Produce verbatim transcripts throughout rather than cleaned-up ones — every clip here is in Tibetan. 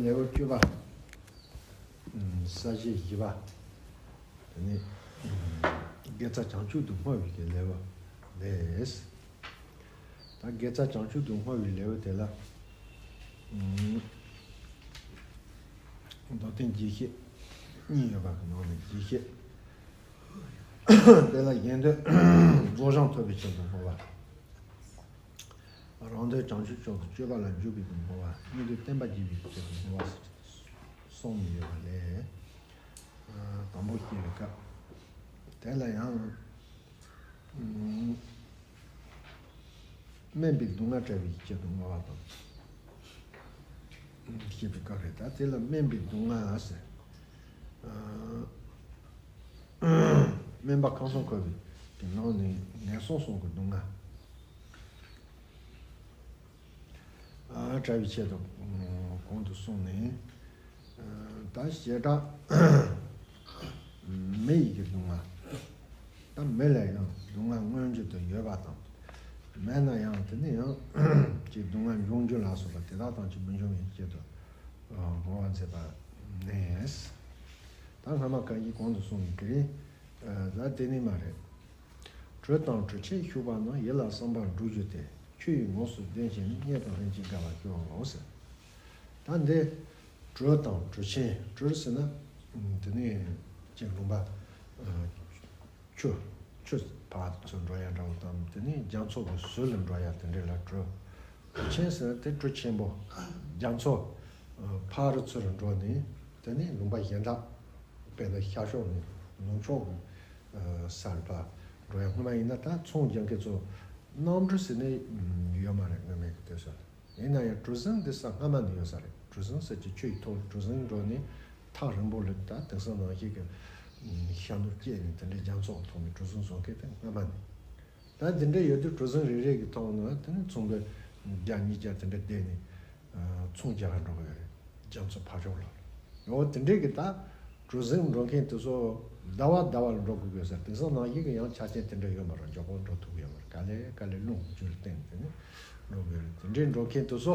ལེའུ་བཅུ་པ། ས་བཅད་བཞི་པ། དེ་ནི་དགེ་རྩ་བྱང་ཆུབ་ཏུ་སྨྲ་བའི་གི་ལེའུ་རེད། ད་དགེ་རྩ་བྱང་ཆུབ་ཏུ་སྨྲ་བའི་ལེའུ་དེ་ལ། ཨུམ། མདོར་བསྟན་རྒྱས་བཤད་གཉིས་ཡོད་པ་གི་ནང་ནས་རྒྱས་བཤད། དེ་ལ་གཞན་དོན་རྫོགས་བྱང་ཐོབ་པའི་ཆེད་དུ་སྨྲ་བ། རང་དོན་བྱང་ཆུབ་མཆོག་ཏུ་སྤྱོད་པ་ལ་འཇུག་པའི་སྨྲ་བ། གཉིས་དོན་བསྟན་པ་རྒྱས་པའི་ཆེད་དུ་སྨྲ་བ་ཟེར་གསུམ་ཡོད་པ་ལས། དང་པོ་བཤད་པའི་སྐབས་དེ་ལ་ཡང་། ཨུམ། སྨན་པའི་སྡུག་བསྔལ་བྲལ་བའི་ཆེད་དུ་སྨྲ་བ་དང་། ཞེས་པའི་སྐབས་རེད། ད་དེ་ལ་སྨན་པའི་སྡུག་བསྔལ་ཟེར། ཨ། སྨན་པ་ཁམས་གསུམ་འཁོར་བའི་གི་ནང་ནས་ངན་སོང་གསུམ་གྱི་སྡུག་བསྔལ། ཨ། བྲལ་བའི་ཆེད་དུ་གོང་དུ་གསུངས་ནས། ད་བྱེ་བྲག་མི་ཡི་གི་སྡུག་བསྔལ། ད་མི་ལ་ཡང་སྡུག་བསྔལ་མངོན་གྱུར་དུ་ཡོད་པ་དང་། མེད་ན་ཡང་དེ་ནི་ཡང་ཅིག་སྡུག་བསྔལ་འབྱུང་འགྱུར་ལ་སོགས་པ་དེ་དག་ཐམས་ཅད་མི་འབྱུང་བའི་ཆེད་དུ་དགོངས་པ་མཛད་པ་ནས། ད་སྔ་མ་གང་ཞིག་གོང་དུ་གསུངས་པའི་དེ་རིང་ལ་དེ་ནི་མ་རེད། གྲོལ་དང་གྲོལ་ཆེན་ཞུགས་པ་ན་ཡིད་ལ་བསམ་པ་འགྲུབ་གྱུར་ཏེ། ཆོས་ཡིན་ངོ་སོ་བདེན་ཞེན་ནི། གཉེན་དང་ལྷན་ཅིག་དགའ་བར་ཤོག་ཟེར། ད་འདི་གྲོལ་དང་གྲོལ་ཆེན། གྲོལ་ཟེར་ན་དེ་ནི་ཅིག་ལུང་པ་ཆུ་ཆུ་བར་ཚུར་འགྲོ་ཡ་འདྲ་བོ་དང་། དེ་ནི་རྒྱ་མཚོ་གི་ཟུར་ལ་འགྲོ་ཡ་དེ་འདྲ་ལ་གྲོལ། གྲོལ་ཆེན་ཟེར་ན་དེ་གྲུ་ཆེན་པོ། རྒྱ་མཚོ་ཕར་ཚུར་འགྲོ་ནས་དེ་ནི་ལུང་པ་གཞན་དག་དཔེར་ན་ཤར་ཕྱོགས་ནས་ནུབ་ཕྱོགས་ཀྱི་ས་ལ་ཕར་འགྲོ་ཡ། སྔོན་མ་ཡིན་ན་ད་ཚོང་རྒྱག་མཁན་ཚོ་གནམ་གྲུ་ཟེར་ནས་ཡོད་མ་རེད། སྔོན་མའི་དུས་སུ། ཡིན་ན་ཡང་གྲུ་གཟིངས་འདི་ས་སྔ་མ་ནས་ཡོད་ས་རེད། གྲུ་གཟིངས་ཟེར་གྱི་ཆུ་ཡི་ཐོག་གྲུ་གཟིངས་འགྲོ་ནས་ཐག་རིང་པོ་ལ་ད་དེང་སང་ནང་བཞིན་གྱི་ཤར་ནུབ་བཅད་ནས་དེ་འདྲའི་རྒྱ་མཚོ་ཐོག་ནས་གྲུ་གཟིངས་བཟོ་མཁན་དེ་སྔ་མ་ནས། ད་འདི་འདྲ་ཡོད་དུས་གྲུ་གཟིངས་རེ་རེ་གི་ཐོག་ན་དེ་ནི་ཚོང་པ་བརྒྱ་ཉིས་བརྒྱ་དེ་འདྲ་བསྡད་ནས་ཚོང་རྒྱག་ག་འགྲོ་གི་ཡོད་རེད། རྒྱ་མཚོ་ཕར་ཕྱོགས་ལ། འོ་དེ་འདྲས་ཀྱི་ད་གྲུ་གཟིངས་འགྲོ་མཁན་དེ་ཚོ་ཟླ་བ་ཟླ་བ་ལ་འགྲོ་དགོས་ཀྱི་ཡོད་ས་རེད། དེང་སང་ནང་བཞིན་གྱི་ཡང་ཆ་རྐྱེན་དེ་འདྲ་ཡོད་མ་རེད། མགྱོགས་པོ་འགྲོ་ཐུབ་ཀྱི་ཡོད་མ་རེད། ག་ལེ་ག་ལེ་རླུང་གི་རྒྱུན་ལ་བརྟེན་ནས་དེ་ནི་འགྲོ་དགོས་རེད། དེ་འདྲས་འགྲོ་མཁན་དེ་ཚོ་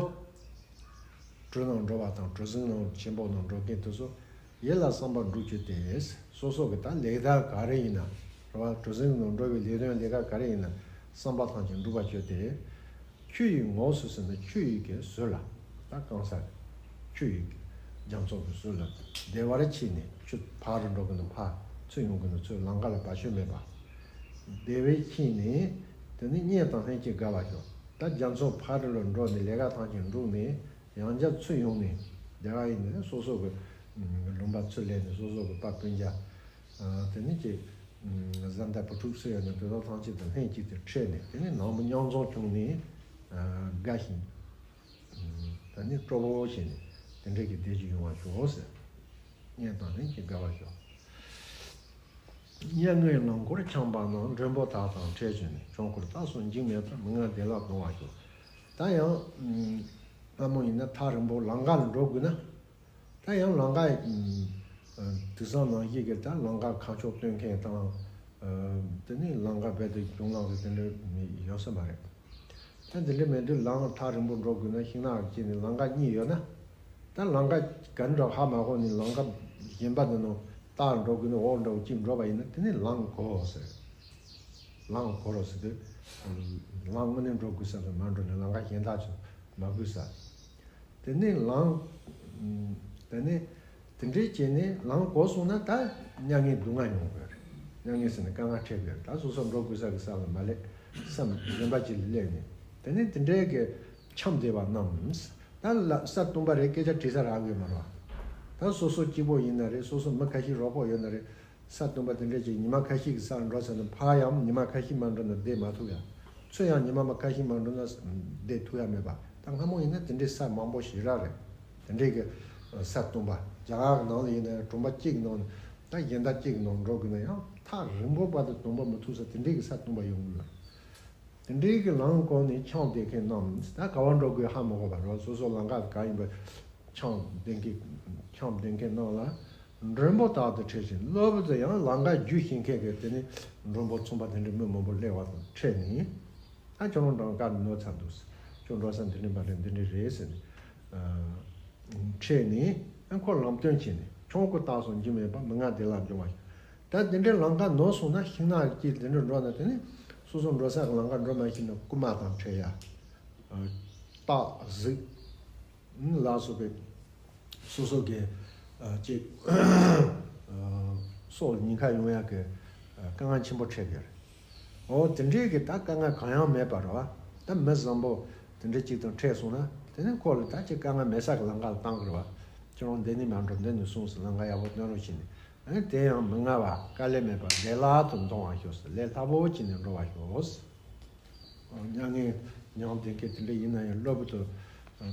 གྲུ་ནང་འགྲོ་བ་དང་གྲུ་གཟིངས་ནང་ཆེན་པོ་ནང་འགྲོ་མཁན་དེ་ཚོ་ཡིད་ལ་བསམ་པ་འགྲུབ་གྱུར་ཏེ། སོ་སོ་གི་ད་ལས་ཀ་ག་རེ་ཡིན་ན་རེད་བ། གྲུ་གཟིངས་ནང་འགྲོ་བའི་ལས་དོན་ལས་ཀ་ག་རེ་ཡིན་ན་བསམ་པ་ཐམས་ཅད་འགྲུབ་པ་གྱུར་ཏེ། ཆུ་ཡི་ངོགས་སུ་ཟེར་ན་ཆུ་ཡི་གི་ཟུར་ལ། ད་གང་ས་ཆུ་ཡི་གི་རྒྱ་མཚོ་གི་ཟུར་ལ་བདེ་བར་ཕྱིན་ནས། ཆུ་ཕར་འགྲོ་གི་ན་ཕར་ཚུར་ཡོང་གི་ན་ཚུར། ལམ་ཁ་ལ་བར་ཆད་མེད་པ། བདེ་བར་ཕྱིན་ནས་དེ་ནི་གཉེན་དང་ལྷན་ཅིག་དགའ་བར་ཤོག། ད་རྒྱ་མཚོ་ཕར་ལ་འགྲོ་ནས་ལས་ཀ་ཐམས་ཅད་འགྲུབ་ནས་ཡང་བསྐྱར་ཚུར་ཡོང་ནས་དེ་ག་ཡིན་ནས་སོ་སོ་གི་ལུང་པ་ཚུར་ལེན་ནས་སོ་སོ་གི་པ་སྤུན་ཀྱག་དེ་ནི་ཅིག་བཟའ་ཟླ་བུ་ཕྲུག་སུ་ཡོད་ན་དེ་དག་ཐམས་ཅད་དང་ལྷན་ཅིག་ཏུ་འཕྲད་ནས་དེ་ནི་ནང་མི་མཉམ་འཛོམས་བྱུང་ནས་དགའ་ཞིང་། དེ་ནི་སྤྲོ་པོ་བྱས་ནས་དེ་འདྲ་གི་བདེ་སྐྱིད་ཡོང་བར་ཤོག་ཟེར། གཉེན་དང་ལྷན་ཅིག་དགའ་བར་ཤོག། སྙན་ངག་ལམ་སྐོར་འཁྱམས་པ་ན། མགྲོན་པོ་དག་དང་འཕྲད་བྱུང་ནས། ཆོས་འཁོར་རྟ་སོགས་འཇིགས་མེད་པར། མི་མངའ་བདེ་བླག་གཏོང་བར་ཤོག། ད་ཡང་སྔ་མོ་ཡིན་ན་ཐག་རིང་པོ་ལམ་ཁ་ལ་འགྲོ་དགོས་ན། ད་ཡང་ལམ་ཁ་དེང་སང་ནང་བཞིན་གྱི་ད་ལམ་ཁ་ཁ་ཕྱོགས་སྟོན་མཁན་དང་། དེ་ནས་ལམ་ཁ་རྦད་དེ་གྱོང་ལམ་གྱི་དེ་འདྲ་ཡོད་ས་མ་རེད། ད་འདི་འདྲ་མེད་དུས་ལམ་ཐག་རིང་པོ་འགྲོ་དགོས་ན་ཤིང་ནགས་ཀྱི་ནི་ལམ་ཁ་གཉིས་ཡོད་ན། ད་ལམ་ཁ་ག་འདྲ་ཧ་མ་གོ་ནས་ལམ་ཁ་གཞན་པ་འདི་ནང་རྟ་འགྲོ་དགོས་ན་འོག་འགྲོ་གཅིག་འགྲོ་བ་ཡིན་ན་དེ་ནི་ལམ་གོ་ཟེར། ལམ་གོ་རོགས་ཟེར་དུས། ལམ་དངོས་གནས་འགྲོ་དགོས་ས་ལ་མ་འགྲོ་ནས་ལམ་ཁ་གཞན་དག་ཚོ་མ་དགོས་ས། དེ་ནས་ལམ། དེ་ནས་དེ་འདྲའི་བྱས་ནས་ལམ་གོ་སོང་ན་ད་མྱ་ངན་སྡུག་བསྔལ་མྱོང་དགོས་རེད། མྱ་ངན་ཟེར་ནས་དཀའ་ངལ་འཕྲད་དགོས་རེད། ད་སོ་སོ་འགྲོ་དགོས་ས་གི་ས་ལ་མ་སླེབས། སེམས་གཞན་པ་ཅིག་ལ་སླེབས་ནས་དེ་ནས་དེ་འདྲའི་གི་འཁྱམས་བསྡད་པ་རྣམས། ད་ལ་ས་སྟོང་པ་རེད། སྐད་ཆ་དྲི་ས་རག་གི་མ་རེད། ད་སོ་སོ་གཅིག་པོ་ཡིན་ན་རེད། སོ་སོ་མི་ཁ་ཤས་རོགས་པ་ཡོད་ན་རེད། ས་སྟོང་པ་དེ་འདྲ་ཅིག་ཉི་མ་ཁ་ཤས་ཀྱི་སར་འགྲོ་ཚར་ན་ཕར་ཡང་ཉི་མ་ཁ་ཤས་མ་འགྲོ་ན་བསྡད་མ་ཐུབ་ཡ། ཚུར་ཡང་ཉི་མ་མ་ཁ་ཤས་མ་འགྲོ་ན་བསྡད་ཐུབ་ཡ་མེད་པ། ད་སྔ་མོ་ཡིན་ན་དེ་འདྲའི་ས་མང་པོ་ཞེ་དྲག་རེད། དེ་འདྲའི་གི་ས་སྟོང་པ། རྒྱ་གར་གྱི་ནང་ལ་ཡིན་ན་ཡང་གྲོང་པ་གཅིག་གི་ནང་ནས་ད་གཞན་དག་གཅིག་གི་ནང་འགྲོ་དགོས་ན་ཡང་ཐག་རིང་པོ་བར་དུ་གཏོང་པ་མི་ཐུབ་ས་དེ་འདྲའི་གི་ས་སྟོང་པ་ཡོང་གི་ཡོད། དེ་འདྲའི་གི་ལམ་གོ་ནས་འཁྱམས་བསྡད་མཁན་རྣམས་ད་ག་བ་འགྲོ་དགོས་ཧ་མ་གོ་བ་རེད། སོ་སོ་ལམ་ཁ་ག་ཡིན་པ་འཁྱམས་བསྡད་མཁན་འཁྱམས་བསྡད་མཁན་རྣམས་ལ་ མགྲོན་པོ་དག་ཏུ་འཕྲད་ཅིང་། སློབ་བུ་དུ་ཡང་ལམ་ཁ་བརྒྱུད་ཤེས་མཁན་གྱི་དེ་ནི་མགྲོན་པོ་ཚོང་པ་དེ་འདྲའི་མི་མང་པོ་སླེབས་པ་དང་འཕྲད་ནས། ད་ཁྱོད་རང་འགྲོ་ཀ་ནོར་ཚར་འདུག་ཁྱོད་འགྲོ་ས་འདི་འདྲའི་མ་རེད། འདི་འདྲའི་རེད་ཟེར་ནས། འཕྲད་ནས་ཁོ་ལམ་སྟོན་བྱས་ནས། ཁྱོད་ཀྱི་རྟགས་སུ་འགྱུར་མེད་པ། མི་མངའ་བདེ་བླག་འབྱུང་བ་ཞིག་ད་དེ་འདྲའི་ལམ་ཁ་ནོར་སོང་ན། ཤིང་ནགས་ཀྱི་དེ་འདྲ་འགྲོ་ན། དེ་ནི་སོ་སོ་འགྲོ་ས་གི་ལམ་ཁ་འགྲོ་མ་ཤེས་ན། རྐུན་མ་དང་འཕྲད་ཡ། སྟག་གཟིག་ལ་སོགས་པའི་སོ་སོ་གི་ཅིག་སྲོག་ཉེན་ཁ་ཡོང་ཡ་གི་དཀའ་ངལ་ཆེན་པོ་འཕྲད་ཀྱི་རེད། འོ་དེ་འདྲའི་གི་ད་དཀའ་ངལ་གང་ཡང་མེད་པ་རེད་བ། ད་མི་བཟང་པོ་དེ་འདྲ་ཅིག་དང་འཕྲད་སོང་ན། དེ་ནི་ཁོ་ལ་ད་ཅིག་དཀའ་ངལ་མེད་ས་གི་ལམ་ཁ་ལ་བཏང་གི་རེད་བ། ཁྱོད་རང་འདི་ནས་མ་འགྲོ། འདི་ནས་སོང་ཟེར་ལམ་ཁ་ཡག་པོ་སྟོན་རོགས་བྱས་ནས། ཨ་ནི་དེ་ཡང་མི་མངའ་བ། དཀའ་ལས་མེད་པ། བདེ་བླག་ཏུ་འདོང་བར་ཤོག་ཟེར། ལས་སླ་པོ་བྱས་ནས་འགྲོ་བར་ཤོག་མྱ་ངན་མྱང་བསྡད་མཁན་དེ་འདྲ་ཡིན་ན་ཡང་། སློབ་བུ་དུ་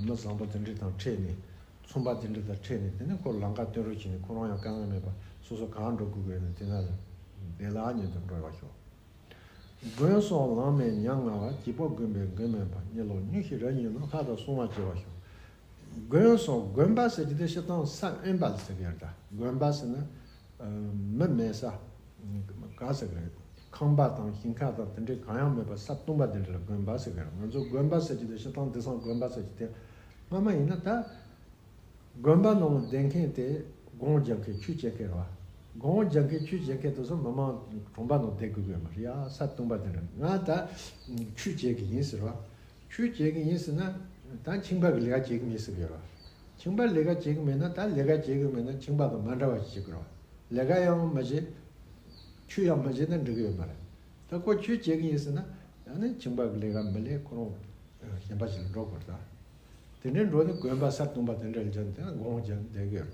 མི་བཟང་པོ་དེ་འདྲ་དང་འཕྲད་ནས། ཚོང་པ་དེ་འདྲ་དང་འཕྲད་ནས། དེ་ནས་ཁོ་ལམ་ཁ་སྟོན་རོགས་བྱས་ནས། ཁོ་རང་ཡང་དཀའ་ངལ་མེད་པ། སོ་སོ་གང་འགྲོ་དགོས་ཀྱི་ཡོད་ན་དེ་ན་ལ་བདེ་བླག་ཉིད་དུ་འགྲོ་བར་ཤོག་མགོན་སོགས་བླ་མས་མྱ་ངན་བ། བྱིས་པ་དགོན་པའི་མགོན་མིན་པ། གཉིད་ལོག་མྱུར་ཞིང་རབ་ཡིན་ནོ། ལྷ་དང་སྲུང་བར་བྱེད་པར་ཤོག་མགོན་སོགས། དགོན་པ་ཟེར་གྱི་དེ་སྤྱིར་བཏང་ས་དབེན་པ་ལ་ཟེར་གྱི་རེད། ད་དགོན་པ་ཟེར་ན་མི་མེད་ས། ག་ཟེར་གྱི་རེད། ཁང་པ་དང་ཞིང་ཁ་དང་དེ་འདྲའི་གང་ཡང་མེད་པ། ས་སྟོང་པ་དེ་འདྲ་ལ་དགོན་པ་ཟེར་གྱི་རེད། ང་ཚོ་དགོན་པ་ཟེར་གྱི་དེ་སྤྱིར་བཏང་དེང་སང་དགོན་པ་ཟེར་གྱི་དེ་སྔ་མ་ཡིན་ན། ད་དགོན་པ་ནང་ལ་བསྡད་མཁན་དེ་སྒོམ་རྒྱག་མཁན་ཆོས་བྱེད་མཁན་རེད་བ། སྒོམ་རྒྱག་མཁན་ཆོས་བྱེད་མཁན་དེ་ཚོ་མི་མང་གྲོང་པ་ནང་བསྡད་དགོས་ཀྱི་ཡོད་མ་རེད་ཡ། ས་སྟོང་པ་དེ་འདྲ། ང་ད་ཆོས་བྱེད་ཀྱི་ཡིན་ཟེར་བ། ཆོས་བྱེད་ཀྱི་ཡིན་ཟེར་ན། ད་ཁྱིམ་པ་གི་ལས་ཀ་བྱེད་ཀྱི་མེད་ཟེར་གྱི་ཡོད་རེད། ཁྱིམ་པ་ལས་ཀ་བྱེད་ཀྱི་མེད་ན། ད་ལས་ཀ་བྱེད་ཀྱི་མེད་ན་ཁྱིམ་པ་དང་མ་འདྲ་བ་ཞིག་བྱེད་དགོས་རེད། ལས་ཀ་ཡང་མ་བྱེད། ཆོས་ཡང་མ་བྱེད་ན་འགྲིག་གི་ཡོད་མ་རེད། ད་ཁོ་ཆོས་བྱེད་ཀྱི་ཡིན་ཟེར་ན། ཡང་ན་ཁྱིམ་པ་གི་ལས་ཀ་མི་ལས། ཁོ་རང་གཞན་པ་ཞིག་ལ་འགྲོ་དགོས་རེད། ད་དེ་འདྲའི་འགྲོ་ནས་དགོན་པ་ས་སྟོང་པ་དེ་འདྲ་ལ་བྱས་ནས་དེ་ན་སྒོམ་བྱས་ནས་བསྡད་ཀྱི་ཡོད་རེད།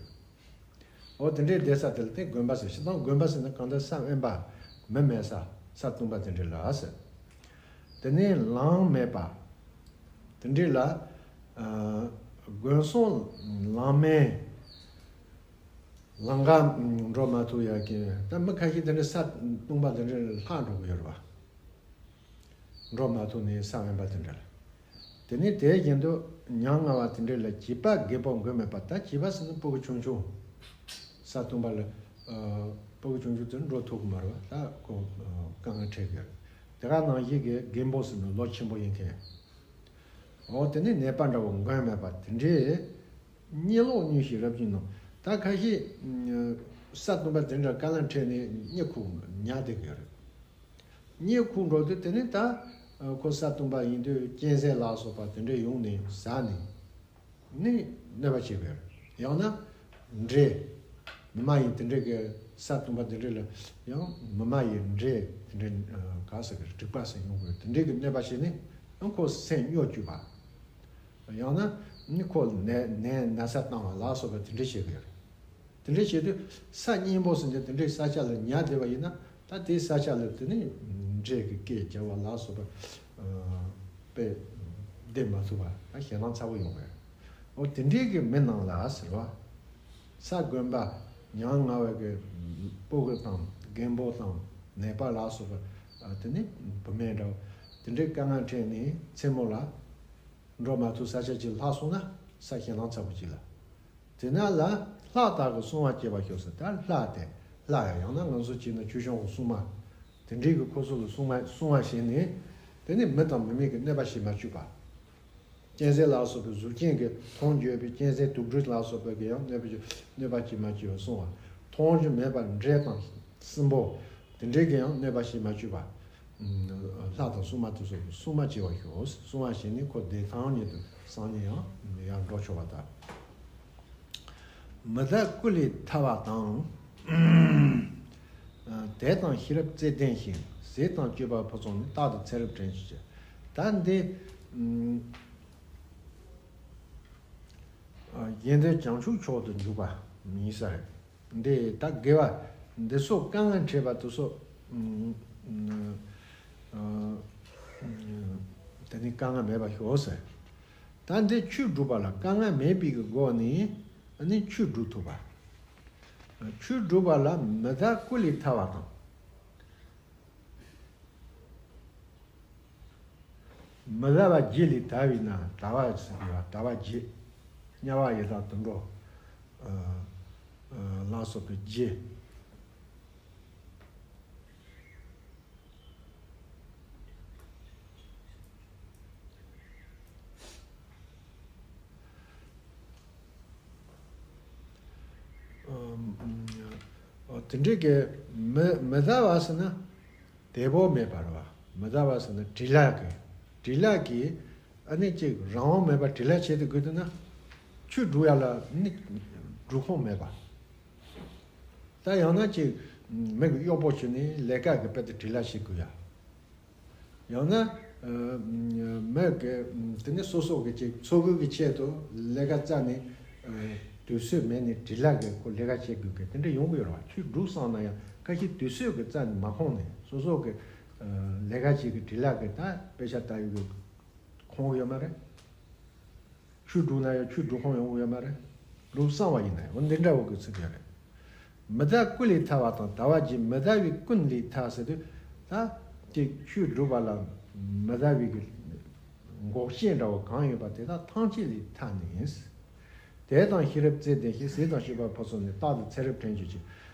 འོ་དེ་འདྲའི་བསྡད་ས་དེ་ལ་དེ་དགོན་པ་ཟེར། སྤྱིར་བཏང་དགོན་པ་ཟེར་ན་གང་ལྟར་ས་དབེན་པ། མི་མེད་ས། ས་སྟོང་པ་དེ་འདྲ་ལ་ཟེར། དེ་ནས་ལམ་མེད་པ། དེ་འདྲ་ལ་ཨ་དགོན་སོགས་བླ་མའི་ལམ་ཁ་འགྲོ་མ་ཐུབ་ཡ་གི། ད་མི་ཁ་ཤས་དེ་འདྲ་ས་སྟོང་པ་དེ་འདྲ་ལ་ལྷག་འགྲོ་གི་ཡོད་རེད་པ། འགྲོ་མ་ཐུབ་ནས་ས་དབེན་པ་དེ་འདྲ་ལ། དེ་ནས་དེ་བཞིན་དུ་མྱ་ངན་བ་དེ་འདྲ་ལ། བྱིས་པ་རྒད་པོ་མགོན་མེད་པ། ད་བྱིས་པ་ཟེར་ན་སྤུ་གུ་ཆུང་ཆུང་། ས་སྟོང་པ་ལ་ཨ་སྤུ་གུ་ཆུང་ཆུང་དེ་འགྲོ་ཐུབ་ཀྱི་མ་རེད་པ། ད་ཁོ་ཨ་དཀའ་ངལ་འཕྲད་ཀྱི་རེད། དེ་ག་ནང་བཞིན་གྱི་རྒན་པོ་ཟེར་ན་ལོ་ཆེན་པོ་ཡིན་མཁན། འོ་དེ་ནས་ནད་པ་འདྲ་བོ་མགོན་མེད་པ་དེ་འདྲས། གཉིད་ལོག་མྱུར་ཞིང་རབ་ཡིན་ནོ། ད་ཁ་ཤས་ཨ་ས་སྟོང་པ་དེ་འདྲ་དཀའ་ལས་འཕྲད་ནས་གཉིད་ཁུག་ཉལ་བསྡད་ཀྱི་རེད། གཉིད་ཁུག་འགྲོ་དུས་དེ་ནས་ད་ཨ་ཁོ་ས་སྟོང་པ་ཡིན་དུས་གཅན་གཟན་ལ་སོགས་པ་དེ་འདྲས་ཡོང་ནས་ཟ་ནས་ནི་གནོད་པ་བྱེད་ཀྱི་རེད། ཡང་ན་འདྲེ། མི་མ་ཡིན་དེ་འདྲས་ཀྱི་ས་སྟོང་པ་དེ་འདྲས་ལ་ཡང་མི་མ་ཡིན་འདྲེ་དེ་འདྲས་ཨ་ག་ཟེར་གི་རེད། འབྲེག་པ་ཟེར་ཡོང་གི་རེད། དེ་འདྲས་ཀྱི་གནོད་པ་བྱས་ནས་ཡང་ཁོ་སེམས་སྨྱོ་བཅུག་པ། ཡང་ན་ནི་ཁོ་ནད་ནད་ན་ཚ་བཏང་བ་ལ་སོགས་པ་དེ་འདྲས་བྱེད་ཀྱི་རེད། དེ་འདྲས་བྱེད་དུས་ས་སྙིང་པོ་ཟེར་ནས་དེ་འདྲའི་ས་ཆ་ལ་ཉལ་བསྡད་པ་ཡིན་ན། ད་དེའི་ས་ཆ་ལ་དེ་ནི་འདྲེ་གི་སྐད་རྒྱག་པ་ལ་སོགས་པ་ཨ་དཔེ་བསྡད་མ་ཐུབ་པ། ད་ཞེད་སྣང་ཚ་པོ་ཡོང་བས། འོ་དེ་འདྲའི་གི་མི་རྣམས་ལ་ཟེར་བ། ས་དགོན་པ་མྱ་ངན་བའི་གི་སྤུ་གུ་དང་རྒན་པོ་དང་ནད་པ་ལ་སོགས་པ། ཨ་དེ་ནི་བུད་མེད་འདྲ་བོ་དེ་འདྲའི་དཀའ་ངལ་འཕྲད་ནས་མཚན་མོ་ལ་འགྲོ་མ་ཐུབ་ས་ཆ་ཅིག་ལྷག་སོང་ན། ས་ཞེད་སྣང་ཚ་པོ་ཅིག་ལ། དེ་ན་ལ་ལྷ་དག་གིས་སྲུང་བར་བྱེད་པར་ཤོག་ཟེར། ད་ལྷ་དེ་ལྷ་ཡང་ཡང་ན་ང་ཚོ་བྱས་ན་ཆོས་སྐྱོང་གི་སྲུང་མ། དེ་འདྲའི་གི་ཁོ་ཚོ་ལ་སྲུང་མ་སྲུང་བ་བྱས་ནས། དེ་ནས་མི་དང་མི་མེད་ཀྱི་གནོད་པ་བྱེད་མ་བཅུག་པ། གཅན་གཟན་ལ་སོགས་པའི་གཟུགས་ཅན་གྱི་མཐོང་རྒྱུ་ཡོད་པའི་གཅན་གཟན་དུག་སྦྲུལ་ལ་སོགས་པའི་གི་ཡང་གནོད་པ་གནོད་པ་བྱེད་མ་བཅུག་པར་སྲུང་བ། མཐོང་རྒྱུ་མེད་པ་འདྲེ་དང་སྲིན་པོ་དེ་འདྲའི་གི་ཡང་གནོད་པ་བྱེད་མ་བཅུག་པ། ལྷ་དང་སྲུང་མ་དེ་ཚོ་སྲུང་མ་བྱེད་པར་ཤོག། སྲུང་བ་བྱས་ནས་ཁོ་བདེ་ཐང་ཉིད་དུ་སངས་རྒྱས་ཡང་ཡར་འགྲོ་ཆོག་པ་དང་། མི་བདག་སྐུ་ལས་ཐར་བ་དང་། དད་དང་ཤེས་རབ་རྩལ་ལྡན་ཞིང་། ཟས་དང་སྤྱོད་པ་ཕུན་སུམ་ནི། རྟག་ཏུ་ཚེ་རབས་དྲན་ཤེས་བྱ། ད་འདི་ཨ་དགེ་འདུན་བྱང་ཆུབ་མཆོག་ཏུ་འཇུག་པ་ཡིན་ས་རེད། འདི་ད་དགེ་བ་འདི་ཚོ་དཀའ་ངལ་འཕྲད་པ་དེ་ཚོ་ཨ་ཨ་དེ་ནི་དཀའ་ངལ་མེད་པར་ཤོག་ཟེར། ད་འདི་ཆོས་སྒྲུབ་པ་ལ་དཀའ་ངལ་མེད་པའི་གི་སྒོ་ནས་ཨ་ནི་ཆོས་སྒྲུབ་ཐུབ་པ། ཆོས་སྒྲུབ་པ་ལ་མི་བདག་སྐུ་ལས་ཐར་བ་དང་། མི་བདག་པ་བརྒྱད་ལས་ཐར་བས་ན། དལ་བ་ཟེར་གི་བ། དལ་བ་བརྒྱད། དམྱལ་བ་ཡི་དྭགས་དུད་འགྲོ། ཨ་ ལ་སོགས་པའི་རྒྱུ། དེ་འདྲའི་གི་མི་མི་ཟ་བ་ཟེར་ན། དེ་བོ་མེད་པ་རེད་བ། མི་ཟ་བ་ཟེར་ན་བྲེལ་ལ་གི། བྲེལ་ལ་གི་ཨ་ནི་ཅིག་རང་དབང་མེད་པ་བྲེལ་ལ་བྱེད་དུ་དགོས་དུས་ན། ཆུ་སྒྲུག་ཡ་ལ་ནི་སྒྲུག་ཁོངས་མེད་པ། ད་ཡང་ན་ཅིག་མི་གི་གཡོག་པོ་བྱས་ནས་ལས་ཀ་གི་དཔེ་དེ་བྲེལ་ལ་བྱེད་དགོས་ཡ། ཡང་ན་མི་གི་དེ་ནི་སོ་སོ་གི་ཅིག་འཚོ་གོས་ཀྱི་ཆེད་དུ་ལས་ཀ་རྩ་ནས་དུས་ཚོད་མེད་ནས་བྲེལ་ལ་གི་ཁོ་ལས་ཀ་བྱེད་དགོས་གི་དེ་འདྲ་ཡོང་གི་ཡོད་རེད་བ། ཆུ་སྒྲུག་བསམ་ན་ཡང་ཁ་ཤས་དུས་ཚོད་ཀྱི་རྩ་ནས་མ་ཁོམ་ནས་སོ་སོ་གི་ལས་ཀ་བྱེད་གི་བྲེལ་ལ་གི་ད་དཔེ་ཆ་ལྟ་ཡོད་གི་ཁོམ་གི་ཡོད་མ་རེད། ཆུ་སྒྲུག་ན་ཡང་ཆུ་སྒྲུག་ཁོམ་ཡོང་གི་ཡོད་མ་རེད། སྒྲུག་བསམ་པ་ཡིན་ན་ཡང་འོ་འདི་འདྲ་བོ་གི་ཚིག་ཡོད་རེད། མི་ཟ་ཀུན་ལས་ཐར་བ་དང་ཟླ་བ་གཅིག་མི་ཟ་བས་ཀུན་ལས་ཐར་ཟེར་དུས། ད་དེ་ཆུ་སྒྲུག་པ་ལ་མི་ཟ་བའི་གི་འགོག་བྱེད་འདྲ་བོ་གང་ཡོད་པ་དེ་དག་ཐམས་ཅད་ལས་ཐར་ནི་ཡིན། དད་དང་ཤེས་རབ་བརྩེ་ལྡན་ཞིང་། ཟས་དང་སྤྱོད་པ་ཕུན་སུམ་ནི། རྟག་ཏུ་ཚེ་རབས་དྲན་བྱེད་ཅིང་།